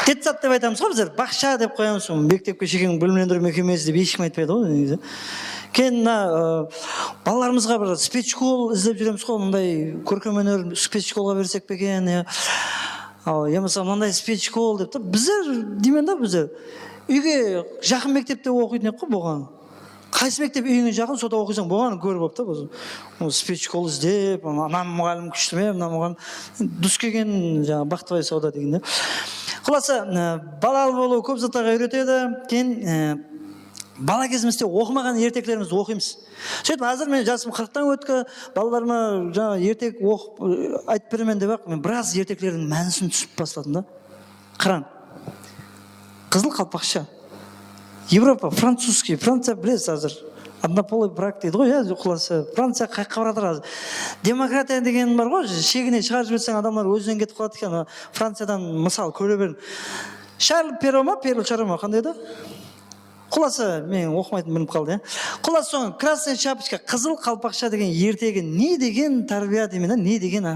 detsad dep aytamız ǵoy bizler, baqsha dep qoyamız, sol mektepke shekem bilimlendiriw mekemesi dep hesh kim aytpaydı ǵoy negizi. Keyin mına, ı, balalarımızǵa bir spetshkol izlep júremiz ǵoy, mınday kórkem óner spetshkolǵa bersek pe eken, ya. Al, yamasa mınanday spetshkol dep ta, bizler, deymen da, bizler úyge jaqın mektepte oqıytın edik ǵoy buǵan. Qaysı mektep úyińe jaqın, soda oqıysań, bolǵanın kórip alıp ta, ol spetshkol izlep, ana muǵallim kúshli me, mına muǵallim, dus kelgen, jańa, Baxtыбай sawda degende. Qulası, e, balalı bolıw kóp zatlarǵa úyretedi. Keyin, e, bala gezimizde oqımaǵan erteklerimizdi oqıymız. Sóytip, házir men jasım qırıqtan ótki, balalarıma jańa ertek oqıp, e, aytıp beremen dep-aq, men biraz erteklerdiń mánisin túsinip basladım da. Qıran. Qızıl qalpaqsha. Evropa, francuzskiy, Franciya bilesiz házir. Однополый брак deydi ǵoy, ya, qulası. Franciya qayaqqa baratır házir? Demokratiya degen bar ǵoy, shegine shıǵarıp jiberseń, adamlar ózinen ketip qaladı eken. Franciyadan mısal kóre beriń. Charl Perro ma, Perl Charro ma, qanday edi? Qulası, men oqımaytın bilinip qaldı, ya. Qulası soń, Krasnaya shapochka, qızıl qalpaqsha degen ertegi ne degen tárbiya deymen, ne degen, a,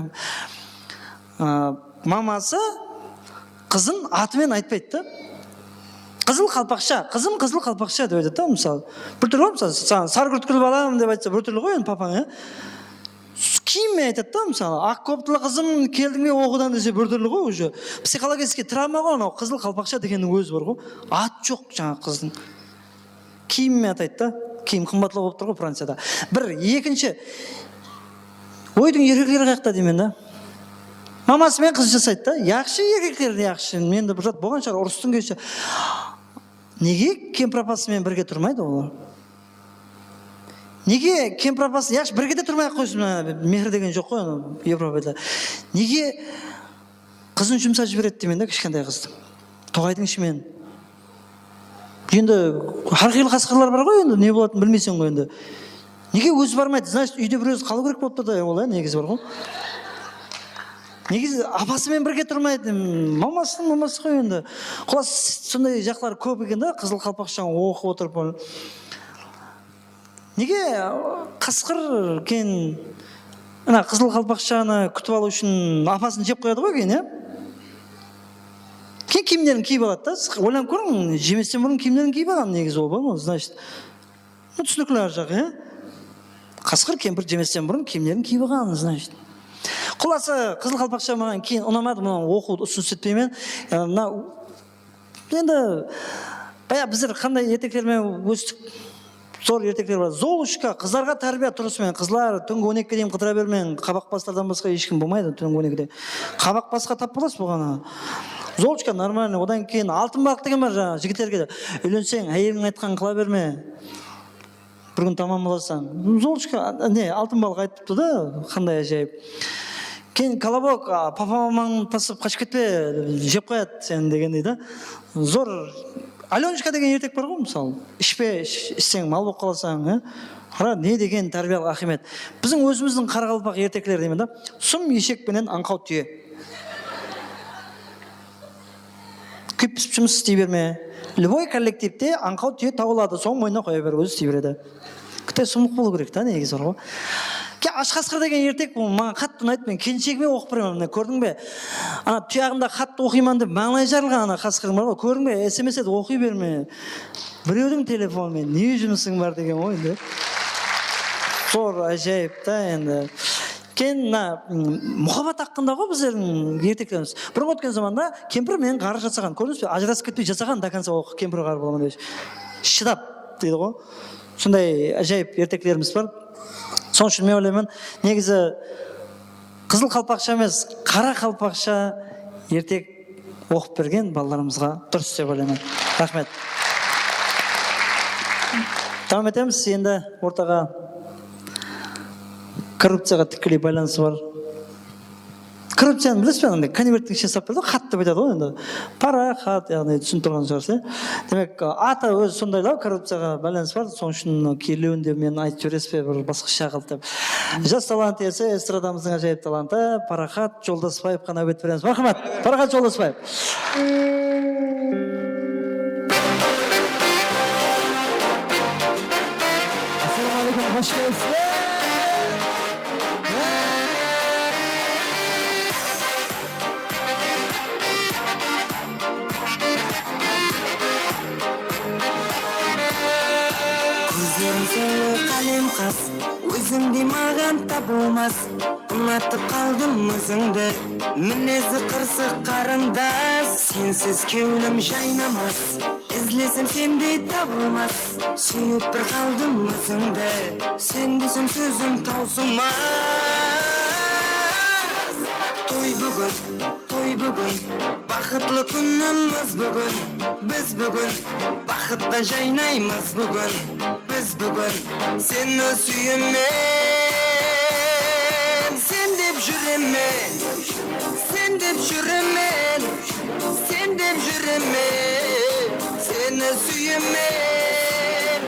a, maması qızın atı menen aytpaydı da. Qızıl qalpaqsha, qızım qızıl qalpaqsha dep aytadı da, mısalı. Bir túrli ǵoy, mısalı, saǵan sarı kúrtkili balam dep aytsa, bir túrli ǵoy endi papań, ya. Kiyim menen aytadı da, mısalı, aq koptalı qızım, keldiń be oqıwdan dese, bir túrli ǵoy, уже. Психологический travma ǵoy anaw, qızıl qalpaqsha degenniń ózi bar ǵoy. At joq jańa qızdıń. Kiyim menen ataydı da. Kiyim qımbatlaw bolıp tur ǵoy Franciyada. Bir, ekinshi, oydıń erkekleri qayaqta deymen da. Maması menen qız jasaydı da. Yaqshı, erkekleri yaqshı. Endi bir zat bolǵan shıǵar, urıstıń keshte. Nege kempir apası menen birge turmaydı olar? Nege kempir apası, yaqshı, birge de turmay-aq qoysın, mına, mehir degen joq ǵoy, anaw, Evropada. Nege qızın jumsap jiberedi deymen da, kishkentay qızdı. Toǵaydıń ishimen. Endi hár qıylı qasqırlar bar ǵoy, endi ne bolatının bilmeyseń ǵoy endi. Nege ózi barmaydı? Значит, úyde bir ózi qalıw kerek bolıp tur da, ol, ya, negizi bar ǵoy. Negizi apası menen birge turmaydı, mamasınıń maması ǵoy endi. Qulası, sonday jaqlar kóp eken da, qızıl qalpaqshaǵa oqıp otırıp. Nege qasqır keyin, ana, qızıl qalpaqshanı kútip alıw ushın apasın jep qoyadı ǵoy keyin, ya? Keyin kiyimlerin kiyip aladı da. Siz oylanıp kóriń, jemesten burın kiyimlerin kiyip alǵan negizi ol, bar ǵoy, значит. Ну, túsinikli arjaǵı, ya? Qasqır kempir jemesten burın kiyimlerin kiyip alǵan, значит. Qulası, qızıl qalpaqsha maǵan keyin unamadı, mınaw oqıwdı usınıs etpeymen. Mına Endi, bayaǵı bizler qanday ertekler menen óstik, zor ertekler bar. Zolushka, qızlarǵa tárbiya turısı menen. Qızlar, túngi on ekige deyin qıdıra bermeń. Qabaq baslardan basqa hesh kim bolmaydı túngi on ekide. Qabaq basqa tap bolasız bolǵanı. Zolushka, нормально. Odan keyin altın balıq degen bar jańa jigitlerge de. Úylenseń, áyeliń aytqanın qıla berme. Bir kún tamam bolasań. Zolushka, ne, altın balıq aytıptı da, qanday ájayıp. Keyin Kolobok, a, papa mamań taslap qashıp ketpe, jep qoyadı seni degendey da. Zor. Alёnshka degen ertek bar ǵoy, mısalı. Ishpe, ish-, ishseń mal bolıp qalasań, e? Qara, ne degen tárbiyalıq áhmiyet. Biziń ózimizdiń qaraqalpaq ertekleri deymen da. Sum eshek penen ańqaw túye. Kúyip-pisip jumıs isley berme. Любой kollektivte ańqaw túye tabıladı, sonıń moynına qoya ber, ózi isley beredi. Kúte sumlıq bolıw kerek ta, negizi bar ǵoy. Ke, Ash qasqır degen ertek, bul maǵan qattı unaydı, men kelinshegime oqıp beremen, mine, kórdiń be? Ana tuyaǵında xattı oqıyman dep mańlayı jarılǵan ana qasqırdıń bar ǵoy, kórdiń be? S M S etip oqıy berme. Birewdiń telefonı menen ne jumısıń bar degen ǵoy endi. Zor, ájayıp ta endi. Keyin mına, mm, muhabbat haqqında ǵoy bizlerdiń erteklerimiz. Burın ótken zamanda kempir menen ǵarrı jasaǵan, kórdińiz be? Ajırasıp ketpey jasaǵan до конца, o kempir ǵarrı bolǵan. Shıdap deydi ǵoy. Sonday ájayıp erteklerimiz bar. Sonıń ushın men oylayman, negizi qızıl qalpaqsha emes, qara qalpaqsha ertek oqıp bergen balalarımızǵa durıs dep oylayman. Raxmet. Dawam etemiz. Endi ortaǵa korrupciyaǵa tikkeley baylanısı bar. Korrupciyanı bilesiz be, anda konverttiń ishine salap beredi, xat dep aytadı ǵoy endi. Paraxat, yaǵnıy túsinip turǵan shıǵarsız, iya? Demek, atı ózi sondaylaw, korrupciyaǵa baylanısı bar, sonıń ushın mına kelewinde meni aytıp jiberesiz be, bir basqasha qılıp dep. Jas talant iyesi, estradamızdıń ájayıp talantı Paraxat Joldasbaevqa náwbet beremiz. Marhamat, Paraxat Joldasbaev. Assalawma áleykum, xosh kelipsizler. Kózleriń sulıw, qálem qas, ózińdey maǵan tabılmas. Unatıp qaldım ózińdi, minezi qırsıq qarındas. Sensiz kewlim jaynamas, izlesem sendey tabılmas. Súyip bir qaldım ózińdi, sen desem sózim tawsılmas. Toy búgin, toy búgin, baxıtlı kúnimiz búgin. Biz búgin baxıtta jaynaymız búgin. Biz búgin seni súyemen, sen dep júremen, sen dep júremen, sen dep júremen, seni súyemen.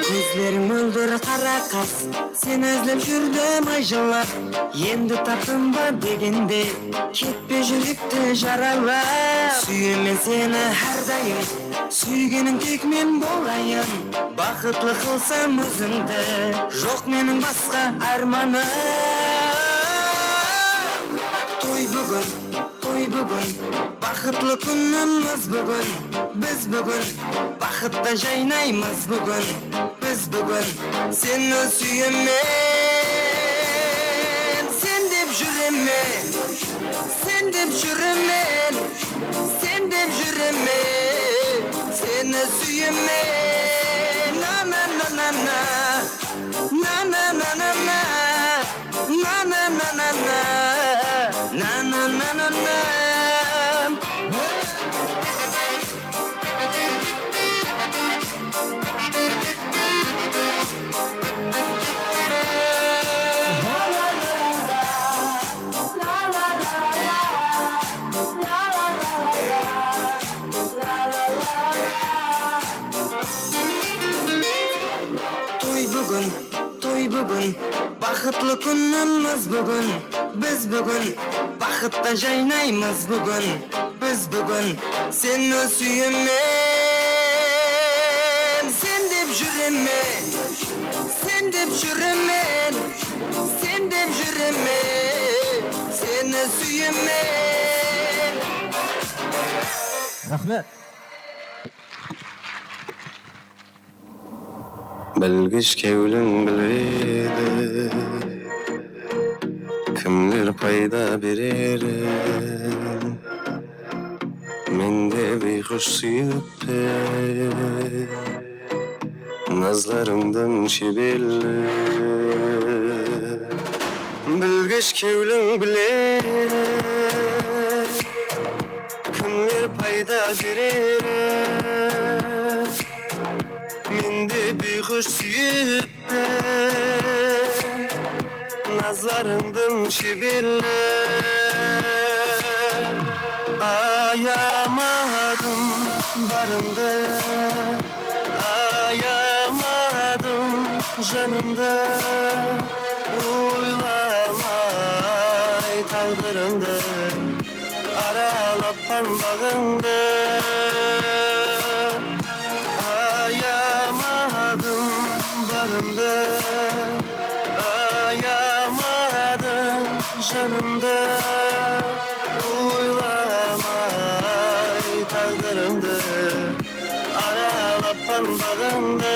Kózleriń móldir qara qas, seni izlep júrdim ay jıllap. Endi taptım ba degende, ketpe júrekti jaralap. Súyemen seni hár dayım, súygeniń tek men bolayın. Baxıtlı qılsam ózińdi, joq meniń basqa ármanım. Toy búgin, toy búgin, baxıtlı kúnimiz búgin. Biz búgin baxıtta jaynaymız búgin. Biz búgin seni súyemen, sen dep júremen, sen dep júremen, sen dep júremen, seni súyemen. Na, na, na, na, na. Na, na, na, na, na. Na, na, na, na, na. Na, na, na, na, na. Toy búgin, toy búgin, baxıtlı kúnimiz búgin. Biz búgin baxıtta jaynaymız búgin. Biz búgin seni súyemen, sen dep júremen, sen dep júremen, sen dep júremen, seni súyemen. Raxmet. Bilgish kewliń biledi, kimler payda bererin. Mende biyxush súyip pe, nazlarıńdan sheberlik. Bilgish kewliń biledi, kimler payda bererin. Mende biyxush súyip pe, nazlarıńdan sheberlik. Ayamadım barımdı, ayamadım janımdı. Oylamay taqdırımdı, ara Baǵıńdı ayamadım, barımdı ayamadım, janımdı oylamay táǵdirindi. Aralappan baǵıńdı.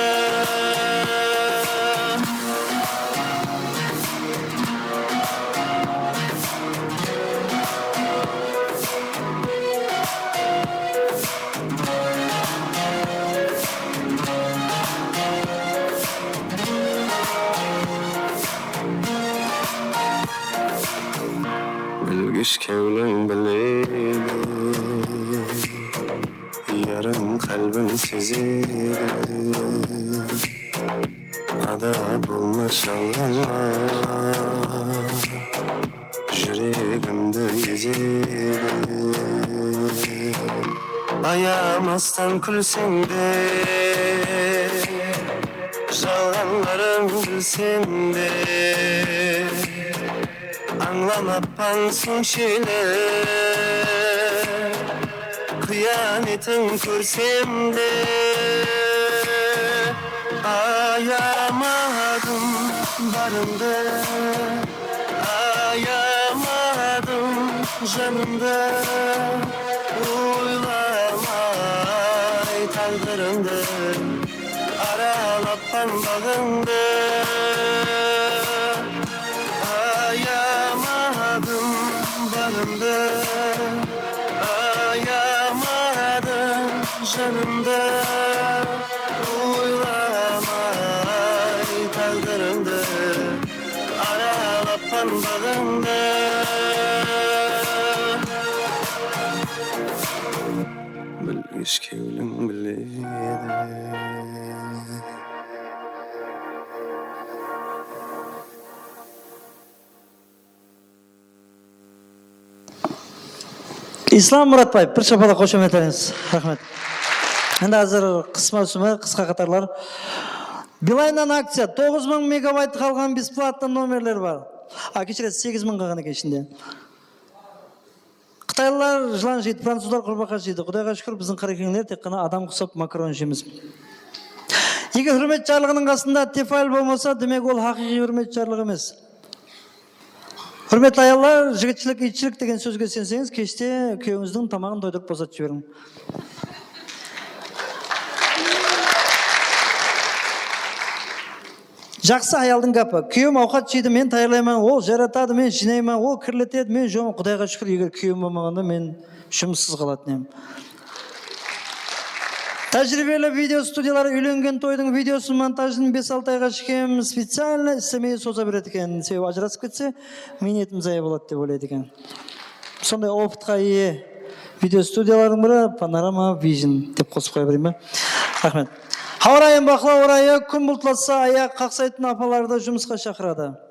Bilgish kewliń biledi. Yarım qálbim sezedi, ada bolma jalǵanǵa, júregimdi ezedi. Ayamastan kúlseń de, jalǵanların bilseń de, ańlamappan sonshelli. Qıyanetiń kórsem de, ayamadım barımdı, ayamadım janımdı, oylamay táǵdirindi. Aralappan baǵıńdı, ayamadım barımdı, ayamadım janımdı, oylamay táǵdirindi. Aralappan baǵıńdı. Bilgish kewliń biledi. Islam Muratbaev, bir shapalaq, xoshamet berińiz. Raxmet. Endi házir qıs máwsimi, qısqa qatarlar. Bilaynnan akciya, toǵız mıń megabayt qalǵan besplatno nomerler bar. A, keshiresiz, segiz mıń qalǵan eken ishinde. Qıtaylılar jılan jeydi, francuzlar qurbaqqa jeydi. Qudayǵa shúkir, biziń qarakeńler tek ǵana adam qusap makaron jeymiz. Eger húrmet jarlıǵınıń qasında Tefal bolmasa, demek, ol haqıyqıy húrmet jarlıǵı emes. Húrmetli ayallar, jigitshilik, iytshilik degen sózge isenseńiz, keshte kúyewińizdiń tamaǵın toydırıp bosatıp jiberiń. Jaqsı ayaldıń gápi. Kúyewim awqat jeydi, men tayarlayman, ol jayratadı, men jıynayman, ol kirletedi, men juwaman. Qudayǵa shúkir, eger kúyewim bolmaǵanda men jumıssız qalatın edim. Tájiriybeli video studiyaları úylengen toydıń videosın, montajın bes-altı ayǵa shekem specialno islemey soza beredi eken, sebebi ajırasıp ketse miynetim zaya boladı dep oylaydı eken. Sonday opıtqa iye video studiyalardıń biri Panorama Vision dep qosıp qoya bereyin be? Raxmet. Hawa rayın baqlaw orayı, kún bultlassa ayaq qaqsaytın apalardı jumısqa shaqıradı.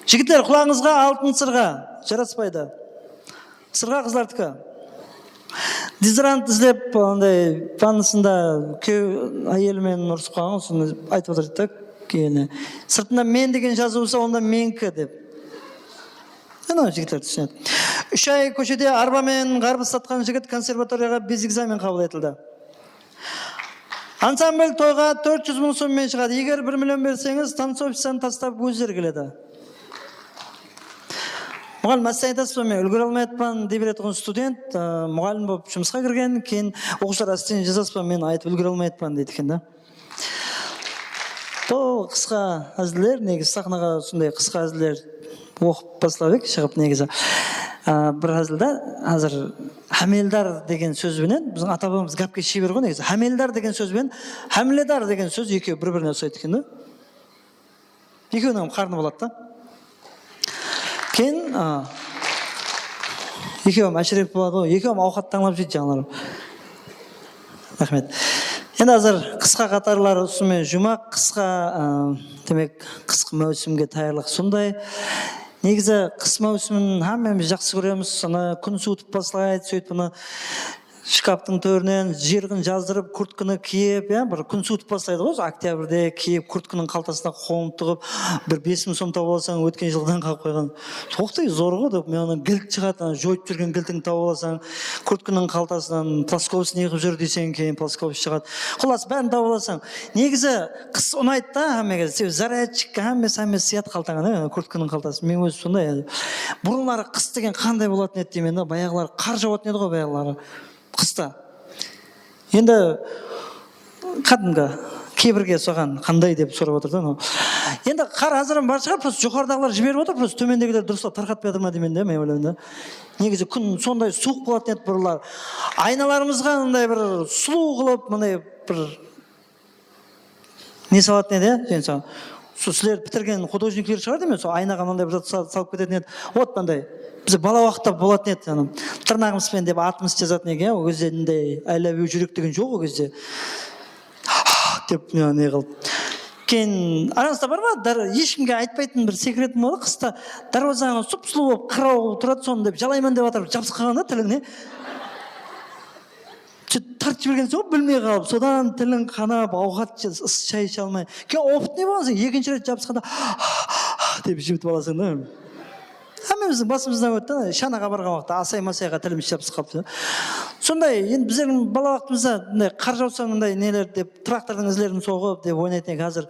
Jigitler, qulaǵıńızǵa altın sırǵa, jaraspaydı. Sırǵa qızlardiki. Dezodorant izlep, anday vannasında kúyew áyeli menen urısıp qalǵan, usını aytıp atır edi da kúyewine. Sırtında men degen jazıw bolsa, onda meniki dep. Ana, jigitler túsinedi. Úsh ay kóshede arba menen ǵarbız satqan jigit konservatoriyaǵa bez ekzamen qabıl etildi. Ansambl toyǵa tórt júz mıń som menen shıǵadı. Eger bir million berseńiz, tansovshıdan tastap ózleri keledi. Muǵallim, áste aytasız ba, men úlgere almay atpan, dey beretuǵın student, ı, muǵallim bolıp jumısqa kirgen, keyin oqıwshılar ásten jazasız ba, men aytıp úlgere almay atpan, deydi eken da. Bul qısqa háziller, negizi saxnaǵa usınday qısqa háziller oqıp baslap edik, shıǵıp negizi. A, bir házil da, házir hámeldar degen sóz benen, biziń ata-babamız gápke sheber ǵoy negizi. Hámeldar degen sóz benen hámiledar degen sóz ekewi bir-birine usaydı eken da. Ekewiniń hám qarnı boladı da. Keyin, a, ekewi hám ásirep boladı ǵoy, ekewi hám awqat tańlap jeydi jańalar. Raxmet. Endi házir qısqa qatarlar usınıń menen juwmaq, qısqa, a, demek, qısqı máwsimge tayarlıq sonday. Negizi qıs máwsimin hámmemiz jaqsı kóremiz, ana kún suwıtıp baslaydı, sóytip ana Shkaftıń tórinen jırǵın jazdırıp, kurtkini kiyip, ya, bir kún suwıtıp baslaydı ǵoy, oktyabrdhe kiyip, kurtkiniń qaltasına qolın tıǵıp, bir bes mıń som tawıp alsań, ótken jıldan qalıp qoyǵan. Oqtay, zor ǵo, dep, men onı gilt shıǵadı, ana, joyıp júrgen giltińdi tawıp alasań, kurtkiniń qaltasınan plaskobısın ne qılıp júr deyseń, keyin plaskobıs shıǵadı. Qullası, bárin tawıp alasań. Negizi, qıs unaydı da hámmege, sebebi zaryadchik, hámmesi, hámmesi sıyadı qaltańa da, kurtkiniń qaltası. Men ózim sonday, endi. Burınları qıs degen qanday bolatın edi deymen da, bayaǵıları qar jawatın edi ǵoy, bayaǵıları. Qısta. Endi, qádimgi, keybirge soǵan qanday dep sorap atır da, mınaw. Endi qar házir hám bar shıǵar, prosto joqarıdaǵılar jiberip atır, prosto tómendegiler durıslap tarqatpay atır ma deymen da, men oylayman da. Negizi kún sonday suwıq bolatın edi burınlar. Aynalarımızǵa mınday bir sulıw qılıp, mınday bir ne salatın edi, ya, sen sol. Sol sizler pitirgen xudojnikler shıǵar deymen, sol aynaǵa mınday bir zat sal-, salıp ketetin edi. Vot mınday. Bize bala waqıtta bolatın edi, anam. Tırnaǵımız benen dep atımız jazatın eken, ya, o gezde mınday I love you júrek degen joq o gezde. Dep, ne, ne qılıp. Keyin arasında bar ma, dar-, hesh kimge aytpaytın bir sekretim boldı. Qısta darwazanı sup-sulıw bolıp, qıraw bolıp turadı, sonı dep jalayman dep atırıp, jabısıp qalǵan da tilińe. Sóytip tartıp jibergen soń, bilmey qalıp, sodan tiliń qanap, awqat ish-, shay ishe almay. Keyin opıtnıy bolǵan soń, ekinshi ret jabısqanda, dep jibitip alasań da. Hámmemizdiń basımızdan ótti, shanaǵa barǵan waqıtta asay-masayǵa tilimiz jabısıp qalıptı. Sonday, endi bizlerdiń bala waqtımızda mınday qar jawsa, mınday neler dep, traktordıń izlerin soǵıp dep oynaytın edik. Házir,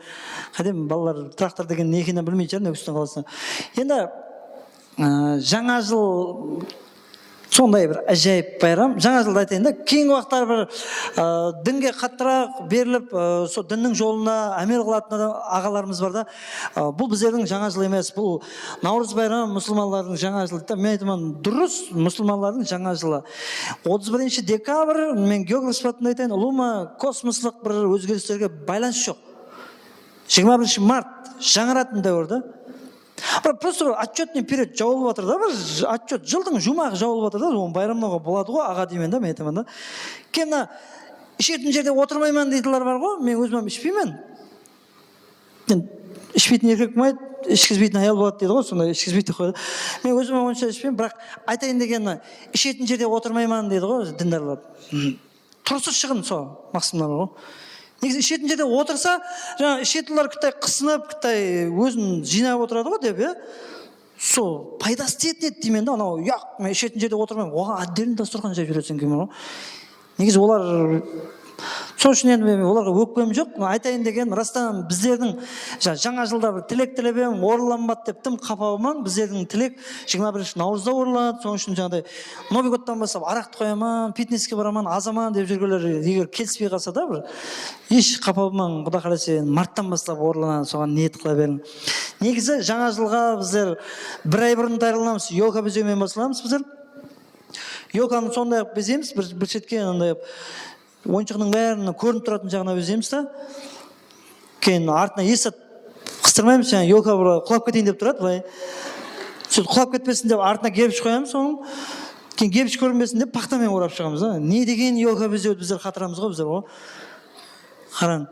qádem, balalar traktor degen ne ekenin bilmeydi shıǵar, Nókiston qalasında. Endi, ı, Jańa jıl sonday bir ájayıp bayram. Jańa jıldı aytayın da, keyingi waqıtları bir, ı, dinge qattıraq berilip, ı, sol dinniń jolına ámel qılatın adam, aǵalarımız bar da. I, bul bizlerdiń Jańa jıl emes, bul Nawrız bayramı, musılmanlardıń Jańa jılı. Men aytaman, durıs, musılmanlardıń Jańa jılı. Otız birinshi dekabr, men geograf sıpatında aytayın, ulıwma kosmoslıq bir ózgerislerge baylanıs joq. Jigirma birinshi mart, jańaratın dáwir da. Bir prosto bir отчётный период jawılıp atır da, bir отчёт, jıldıń juwmaǵı jawılıp atır da, onı bayramlawǵa boladı ǵo, aǵa deymen da, men aytaman da. Keyin mına ishetin jerde otırmayman deydiler bar ǵo, men ózim hám ishpeymen. Endi ishpeytin erkek bolmaydı, ishkizbeytin hayal boladı deydi ǵo, sonday ishkizbeydi qoyadı. Men ózim hám onsha ishpeymen, biraq aytayın degenim, ishetin jerde otırmayman deydi ǵo dindarlar. Turısı shıǵın sol maqsımlar ǵo. Negizi ishetin jerde otırsa, jańa ishetinler kitay qısınıp, kitay ózin jıynap otıradı ǵo dep, ya. Sol paydası tiyetin edi deymen da, anaw, yaq, men ishetin jerde otırmayman. Oǵan отдельный dasturxan jayıp júreseń keyin ǵo. Negizi olar, sol ushın endi men olarǵa ókpem joq. Aytayın degenim, rastan bizlerdiń ja-, jańa jılda bir tilek tilep edim, orınlanbadı dep dım qapa bolmań. Bizlerdiń tilek jigirma birinshi Nawrızda orınlanadı. Sonıń ushın jańaday Novıy godtan baslap araqtı qoyaman, fitneske baraman, azaman dep júrgenler eger kelispey qalsa da bir, hesh qapa bolmań, Quda qálese, marttan baslap orınlanadı, soǵan niyet qıla beriń. Negizi jańa jılǵa bizler bir ay burın tayarlanamız, yolka bezewmen basalamız bizler. Yolkanı sonday qılıp bezeymiz, bir, bir shetke anday qılıp, oyınshıǵınıń bárin kórinip turatın jaǵına bezeymiz da. Keyin artına esit qıstırmaymız, jańa yolka bir qulap keteyin dep turadı, bılay. Sóytip qulap ketpesin dep artına gebish qoyamız onıń. Keyin gebish kórinbesin dep paxtamen orap shıǵamız da. Ne degen yolka bezewdi bizler, qatıramız ǵo bizler ǵo. Qarań.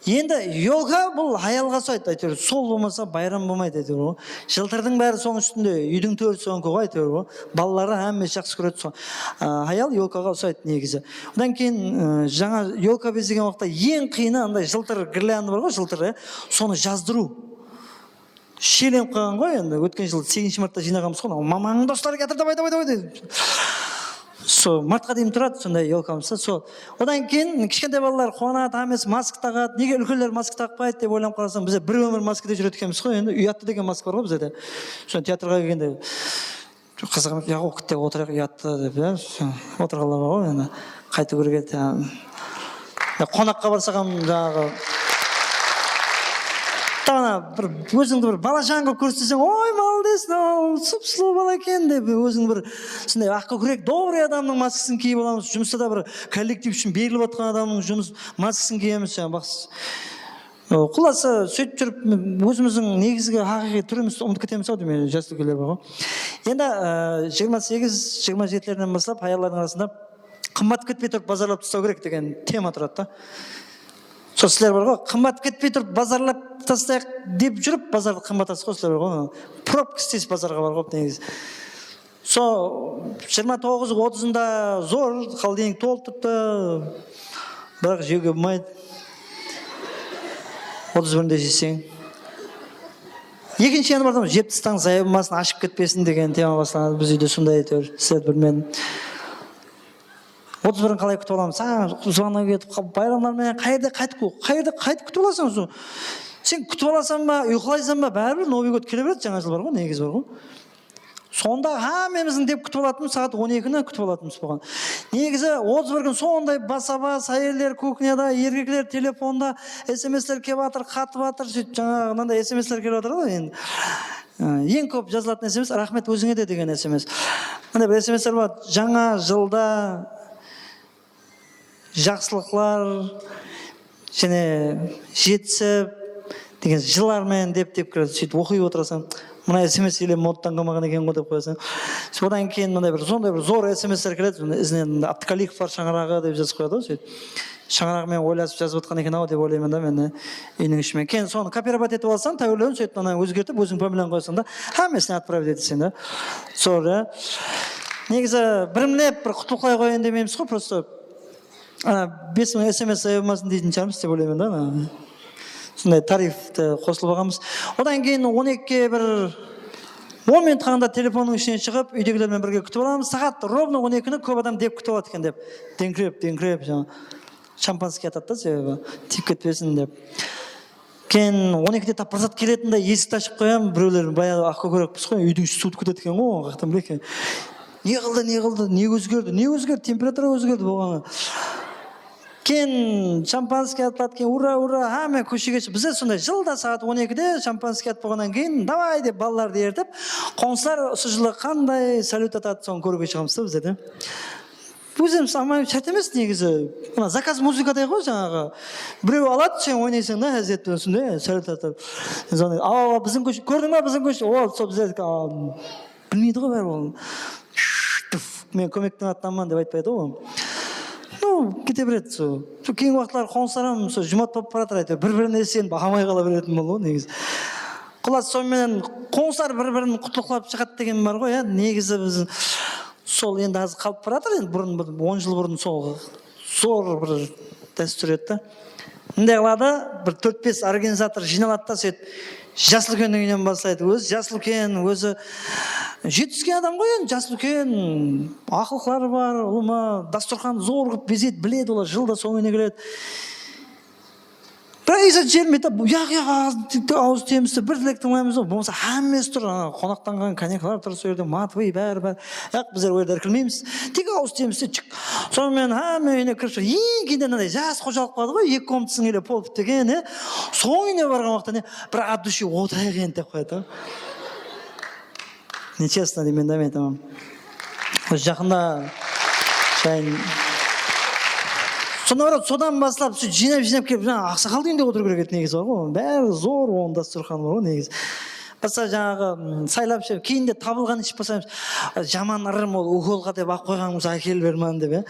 Endi yolka bul hayalǵa usaydı, áytewir, sol bolmasa bayram bolmaydı, áytewir ǵo. Jıltırdıń bári sonıń ústinde, úydiń tórti sonıki ǵo, áytewir ǵo. Balaları hámmesi jaqsı kóredi, so-, a, hayal yolkaǵa usaydı negizi. Odan keyin, ı, jańa yolka bezegen waqıtta eń qıyını anday jıltır girlyandı bar ǵo, jıltır, e, sonı jazdırıw. Shelenip qalǵan ǵoy endi, ótken jılı segizinshi martta jıynaǵanbız ǵoy, mınaw mamań dosları kiyatır, davay, davay, davay, dep. Sol martqa deyin turadı, sonday yolkamızda, sol. Odan keyin kishkentay balalar quwanadı, hámmesi maska taǵadı. Nege úlkenler maska taqpaydı dep oylanıp qarasań, bizler bir ómir maskada júredi ekenbiz ǵoy, endi uyattı degen maska bar ǵoy bizlerde. Sonı teatrǵa kelgende qızıǵıp, ya, o kette otırayıq, uyattı dep, ya, otırǵanlar bar ǵoy, endi qaytıw kerek edi, ya. Ya, qonaqqa barsaq hám, jańaǵı, tap ana bir ózińdi bir balajan qılıp kórsetseń, oy, молодец, mınaw sıp-sulıw bala eken dep, óziń bir sonday aq kókirek, добрый adamnıń maskasın kiyip alamız, jumısta da bir kollektiv ushın berilip atqan adamnıń jumıs maskasın kiyemiz, jańa, baqsız. Qullası, sóytip júrip, ózimizdiń negizgi haqıyqıy túrimizdi umıtıp ketemiz-aw, deymen, jas úlkenler bar ǵoy. Endi, ı, jigirma segiz, jigirma jetilerden baslap hayallardıń arasında qımbatıp ketpey turıp bazarlap taslaw kerek degen tema turadı da. Sol sizler bar ǵoy, qımbatıp ketpey turıp bazarlap taslayıq dep júrip, bazardı qımbatasız ǵoy sizler bar ǵoy. Probka isleysiz bazarǵa barıp, negizi. Sol jigirma toǵız otızında zor, xolodilnik tolıp turıptı. Biraq jewge bolmaydı. Otız birinde jeyseń. Ekinshi yanvardan jetpis tań zaya bolmasın, ashıp ketpesin degen tema baslanadı. Biz úyde sonday, áytewir, sizlerdi bilmedim. Otız birin qalay kútip alamız? Saǵan zvonok etip, qa-, bayramlar menen qayerde qaytıp, qayerde qaytıp kútip alasań? Sen kútip alasań ba, uyqılaysań ba, báribir Novıy god kele beredi, jańa jıl bar ǵoy, negizi bar ǵoy. Sonda hámmemizdiń dep kútip alatınımız, saat on ekini kútip alatınımız bolǵan. Negizi otız bir kún sonday basa-bas, áyeller kuxnyada, erkekler telefonda, S M S-ler kelip atır, qatıp atır, sóytip jańaǵı mınanday S M S-ler kelip atır ǵoy endi. Á, eń kóp jazılatın S M S, "Raxmet, ózińe de" degen S M S. Mınday bir S M S-ler bar, "Jańa jılda jaqsılıqlar, jáne jetisip" degen jıllar menen dep, dep kiredi. Sóytip oqıp otırasań. Mına S M S ele moddan qalmaǵan eken ǵoy dep qoyasań. Sodan keyin mınday bir, sonday bir zor S M S-ler keledi. Sonda izinen "Abdukalikov bar shańaraǵı" dep jazıp qoyadı ǵoy, sóytip. Shańaraǵı menen oylasıp jazıp atqan eken-aw dep oylayman da men de, úyiniń ishime. Keyin sonı kopirovat etip alsań, táwirlewin sóytip, mına ózgertip, óziń familiyańdı qoyasań da, hámmesine отправить eteseń da. Sol, ya. Negizi birimlep bir qutlıqlay qoyayın demeymiz ǵoy, prosto. Ana, bes mıń S M S zaya bolmasın deytin shıǵarmız dep oylayman da, ana. Sonday tarifti qosılıp alǵanbız. Odan keyin on ekige bir on minut qalǵanda telefonnıń ishinen shıǵıp, úydegiler menen birge kútip alamız. Saat rovno on ekini kóp adam dep kútip aladı eken dep. Dińkirep, dińkirep, jańa, shampanskiy atadı da, sebebi tiyip ketpesin dep. Keyin on ekide tap bir zat keletin de, esikti ashıp qoyamın, birewler bayaǵı aq kókerekpiz ǵoy, úydiń ishi suwıp ketedi eken ǵoy, oǵan qayaqtan biledi eken. Ne qıldı, ne qıldı, ne ózgerdi, ne ózgerdi, temperatura ózgerdi bolǵanı. Keyin shampanskiy atladı, keyin ura, ura, hámme kóshege shıǵıp, bizler sonday jılda saat on ekide shampanskiy atıp bolǵannan keyin, davay dep balalardı ertip, qońsılar usı jılı qanday salyut atadı, sonı kóriwge shıǵamız da bizler de. Ózimiz almayın shárt emes negizi. Mına zakaz muzıkaday ǵoy jańaǵı. Birew aladı, sen oynaysań da, házir sonday salyut atıp. Sonday, "Awa, awa, biziń kóshe, kórdiń ba biziń kóshe?" O, sol bizlerdiki, a, bilmeydi ǵoy báribir ol. Tuf, men kómektiń atınanman dep aytpaydı ǵoy. No, kete beredi sol. Sol keyingi waqıtları qońsılar hám sol jumat bolıp baratır, áytewir, bir-birine isenip almay qala beretin boldı ǵoy negizi. Qullas, sonıń menen qońsılar bir-birin qutlıqlap shıǵadı degen bar ǵoy, ya, negizi biz sol endi házir qalıp baratır, endi burın bir on jıl burın sol zor bir dástúr edi da. Mınday qıladı, bir tórt-bes organizator jıynaladı da, sóytip, jas úlkenniń úyinen baslaydı. Ózi jas úlken, ózi jetisken adam ǵoy endi, jas úlken, aqlıqları bar, ulıwma, dasturxan zor qılıp bezeydi, biledi olar, jılda sońına keledi. Biraq esa jermeydi da, yaq, yaq, az, awız temisti, bir tilek tıńlaymız ǵoy, bolmasa hámmesi tur, ana, qonaqlanǵan koneklar tur, sol jerde matvıy, bári, bári. Yaq, bizler o jerde irkilmeymiz. Tek awız temisti, shıq. Sonıń menen hámme úyine kirip shıǵıp, eń keyinde mınanday jas xojalıq boladı ǵoy, eki komnatasıń ele pol bitti eken, e. Soń úyine barǵan waqıtta ne, bir от души otırayıq endi dep qoyadı da. Nechestno deymen da men, tamam. Jaqında shayın. Sonda bir sodan baslap, sóytip jıynap-jıynap kelip, jańa aqsaqaldıń úyinde otırıw kerek edi negizi bar ǵoy. Onıń bári zor, onıń dasturxanı bar ǵoy negizi. Basqa jańaǵı, ım, saylap iship, keyinde tabılǵanın iship baslaymiz. Jaman ırım ol, ukolǵa dep alıp qoyǵanıńız, ákelip berman dep, ya.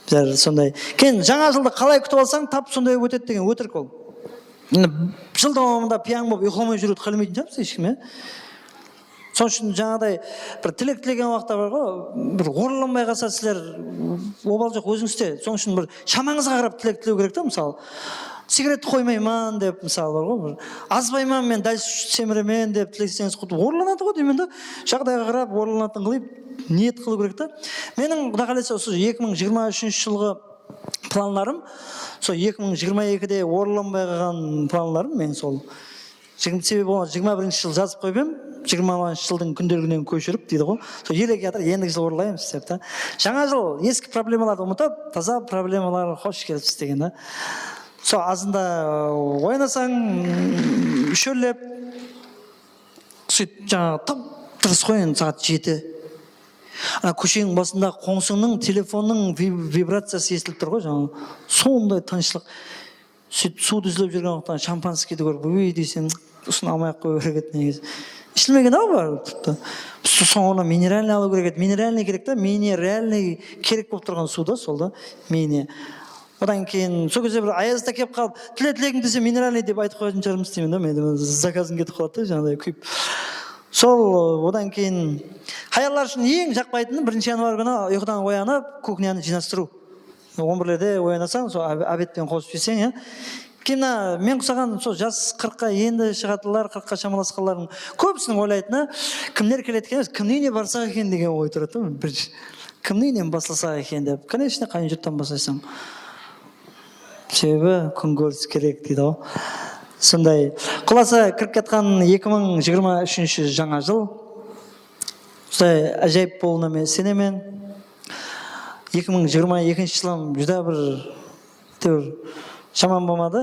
Bizler sonday. Keyin jańa jıldı qalay kútip alsań, tap sonday ótedi degen ótirik ol. Endi jıl dawamında piyań bolıp uyqılamay júriwdi qálemeytin shıǵarmız hesh kim, ya. Sonıń ushın jańaday bir tilek tilegen waqıtta bar ǵoy, bir orınlanbay qalsa sizler, obal joq ózińizde. Sonıń ushın bir shamańızǵa qarap tilek tilew kerek ta, mısalı. Sigaretti qoymayman dep, mısalı, bar ǵoy, bir azbayman, men dál semiremen dep tileseńiz, qud orınlanadı ǵoy deymen da. Jaǵdayǵa qarap orınlanatın qılıp niyet qılıw kerek ta. Meniń, Quday qálese, usı eki mıń jigirma úshinshi jılǵı planlarım, sol eki mıń jigirma ekide orınlanbay qalǵan planlarım meniń sol. Jigirma, sebebi oǵan jigirma birinshi jıl jazıp qoyıp em, jigirma altıncı jıldıń kúndeliginen kóshirip deydi ǵoy. Sol ele kiyatır, endigi jıl orınlaymız dep ta. Jańa jıl eski problemalardı umıtıp, taza problemalar, xosh kelipsiz degen da. Sol azında oynasań, shóllep, sóytip, jańaǵı tap-tırıs ǵoy endi, saat jeti. Ana kósheniń basında qońsıńnıń telefonnıń vib-, vibraciyası esitilip tur ǵoy, jańaǵı. Sonday tınıshlıq. Sóytip, suwdı izlep júrgen waqıtta shampanskiydi kórip, "Óy," deyseń, "Usını almay-aq qoyıw kerek edi negizi." Ishilmegen-aw bar, tupti. Sol sońına mineralnıy alıw kerek edi. Mineralnıy kerek ta, mineralnıy kerek bolıp turǵan suw da, sol da, mine. Odan keyin sol gezde bir Ayaz da kelip qalıp, "Tile tilegińdi" dese, "Mineralnıy" dep aytıp qoyatın shıǵarmız deymen da, men de zakazım ketip qaladı da, jańaday kúyip. Sol, odan keyin hayallar ushın eń jaqpaytını birinshi yanvar kúni uyqıdan oyanıp, kuxnyanı jıynastırıw. On birlerde oyanasań, sol obe-, obed penen qosıp jeyseń, ya. Keyin mına men qusaǵan sol jas qırqqa endi shıǵatınlar, qırqqa shamalasqanlardıń kóbisiniń oylaytını, kimler keledi eken emes, kimniń úyine barsaq eken degen oy turadı da birinshi. Kimniń úyinen baslasaq eken dep. Конечно, qáyin jurttan baslaysań. Sebebi kún kóris kerek deydi ǵo. Sonday. Qulası kirip kiyatqan eki mıń jigirma úshinshi jańa jıl usınday ájayıp bolıwına men isenemen. Eki mıń jigirma ekinshi jılım júdá bir, áytewir, jaman bolmadı.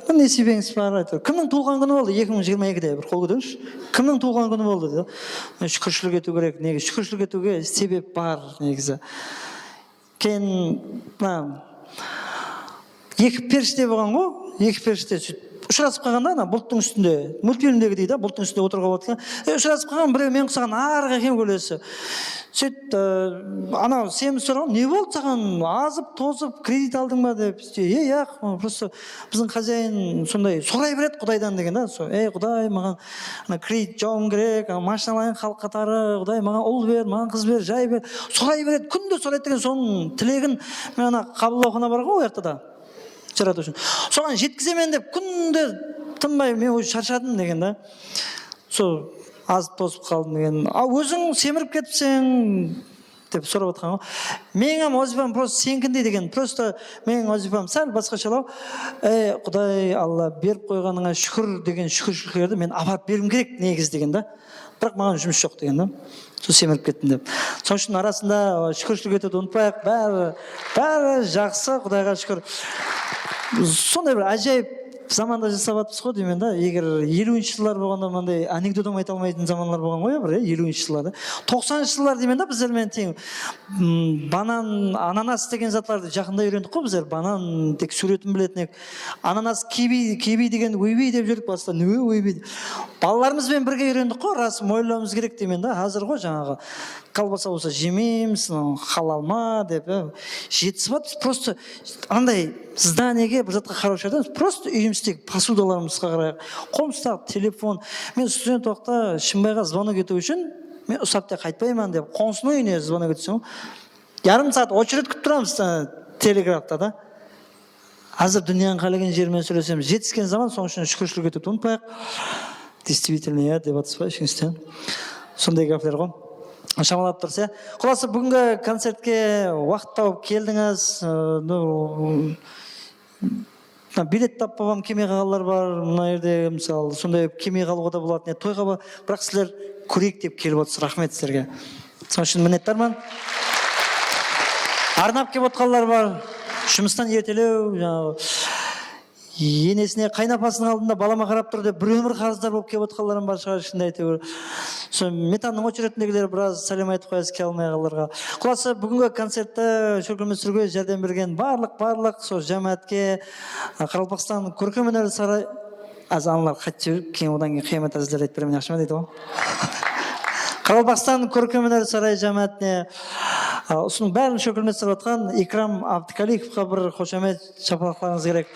Bir nesiybeńiz bar, áytewir. Kimniń tuwılǵan kúni boldı eki mıń jigirma ekide? Bir qol kóterińizshi. Kimniń tuwılǵan kúni boldı, dedi. Shúkirshilik etiw kerek, negizi shúkirshilik etiwge sebep bar, negizi. Keyin mına eki perishte bolǵan ǵo, eki perishte sóytip ushırasıp qalǵanda, ana bulttıń ústinde, multfilmdegidey da, bulttıń ústinde otırıwǵa boladı eken. E, ushırasıp qalǵan birew men qusaǵan arıq eken gúlesi. Sóytip, e, anaw semiz soraǵan, ne boldı saǵan, azıp tozıp kredit aldıń ba dep. Ey, yaq, prosto biziń xozyain sonday soray beredi Qudaydan degen da, so, ey Quday, maǵan ana kredit jawım kerek, ana mashina alayın, xalıq qatarı, Quday, maǵan ul ber, maǵan qız ber, jay ber. Soray beredi, kúnde soraydı degen, sonıń tilegin men ana qabıllawxana bar ǵo, o jaqta da. Jaratıwshı. Soǵan jetkizemen dep kúnde tınbay men уже sharshadım degen da. Sol azıp tozıp qaldım degen. A, óziń semirip ketipseń dep sorap atqan ǵo. Meniń hám wazıypam prosto senikindey degen. Prosto meniń wazıypam sál basqashalaw. Ey, Quday, Alla berip qoyǵanıńa shúkir degen shúkirshiliklerdi men aparıp bergim kerek negizi degen da. Biraq maǵan jumıs joq degen da. Sol semirip kettim dep. Sonıń ushın arasında, ı, shúkirshilik etiwdi umıtpayıq. Bári, bári jaqsı, Qudayǵa shúkir. Sonday bir ájayıp zamanda jasap atırmız ǵo deymen da. Eger eliwinshi jıllar bolǵanda mınday anekdot hám ayta almaytın zamanlar bolǵan ǵoy, ya, bir, ya, eliwinshi jıllarda. Toqsanınshı jıllar deymen da, bizler menen teń, m, banan, ananas degen zatlardı jaqında úyrendik ǵo bizler. Banan tek súwretin biletin edik. Ananas, kiwi, kiwi degen, oybey dep júrdik basta. Niwe oybey? Balalarımız benen birge úyrendik ǵo, ras, moyınlawımız kerek deymen da. Házir ǵo jańaǵı kolbasa bolsa jemeymiz, mınaw halal ma dep, e, jetisip atırmız. Prosto anday zdaniyege bir zatqa qarawshı emes, prosto úyimizdegi posudalarımızǵa qarayıq. Qolımızdaǵı telefon. Men student waqıtta Shımbayǵa zvonok etiw ushın men usapte qaytpayman dep qońsınıń úyine zvonok etsem, yarım saat ochered kútip turamız, e, telegrafta da. Házir dúnyanıń qálegen jeri menen sóylesemiz. Jetisken zaman, sonıń ushın shúkirshilik etiwdi umıtpayıq. Действительно, ya, dep atırsız ba ishińizden? Sonday gápler ǵo. Shamalap tursa. Qulası, búgingi koncertke waqıt tawıp keldińiz. E, no, mına bilet tapıp kelmey qalǵanlar bar. Mına jerde, mısalı, sonday kelmey qalıwǵa da boladı. Ne, toyǵa ba-, biraq sizler kóreyik dep kelip otırsız. Raxmet sizlerge. Sonıń ushın minnetdarman. Arnap kelip otqanlar bar. Jumıstan ertelew, jańaǵı, enesine, qaynapasınıń aldında balama qarap tur dep bir ómir qarızdar bolıp kelip otqanlar hám bar shıǵar ishinde, áytewir. Sol Metannıń ocheredindegiler biraz sálem aytıp qoyasız, kele almay qalǵanlarǵa. Qulası, búgingi koncertti shólkeme túsiriwge járdem bergen barlıq, barlıq sol jámáátke, a, Qaraqalpaqstan kórkem óner saray-, Azanlar qaytıp jiberip, keyin odan keyin qıyamet ázizler aytıp beremen, yaqshı ma deydi ǵo. Qaraqalpaqstan kórkem óner sarayı jámáátine, a, usınıń bárin shólkemlestiriw atqan Ikram Abdukalikovqa bir xoshamet, shapalaqlarıńız kerek.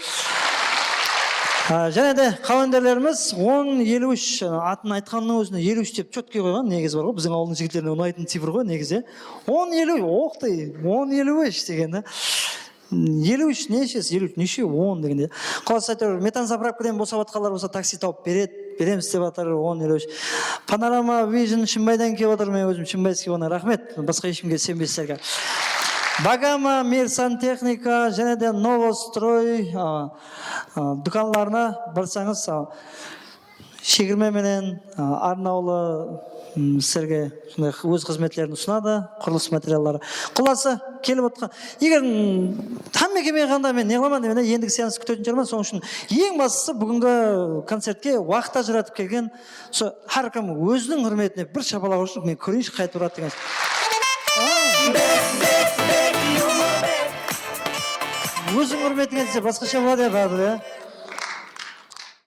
A, jáne de qawenderlerimiz on eliw úsh, atın aytqanınıń ózinde eliw úsh dep chotkiy qoyǵan, negizi bar ǵo, biziń awıldıń jigitlerine unaytın cifr ǵo negizi. On eliw úsh, oq tey, on eliw úsh degeni. Eliw úsh neshesi? Eliw úsh neshe? On degende. Qolası, áytewir, Metan zapravkadan bosap atqanlar bolsa, taksi tawıp beredi, beremiz dep atır, on, eliw úsh. Panorama Vision Shımbaydan kelip atır, men ózim shımbayskiy, oǵan raxmet. Basqa hesh kimge isenbey sizlerge. Bagama, Meyrsantexnika, jáne de Novostroy, a, a, dúkanlarına barsańız, a, Shegirme menen, a, arnawlı, m, sizlerge sonday óz xızmetlerin usınadı, qurılıs materialları. Qullası, kelip otqan, eger, m, hámme kelmey qalǵanda men ne qılaman deymen, endigi seanstı kútetin shıǵarman. Sonıń ushın eń baslısı búgingi koncertke waqıt ajıratıp kelgen, so, hár kim óziniń húrmetine bir shapalaq urınsın, men kóreyinshi qaytıp uradı degen. Óziń húrmetińe dese basqasha boladı ya, báribir, ya.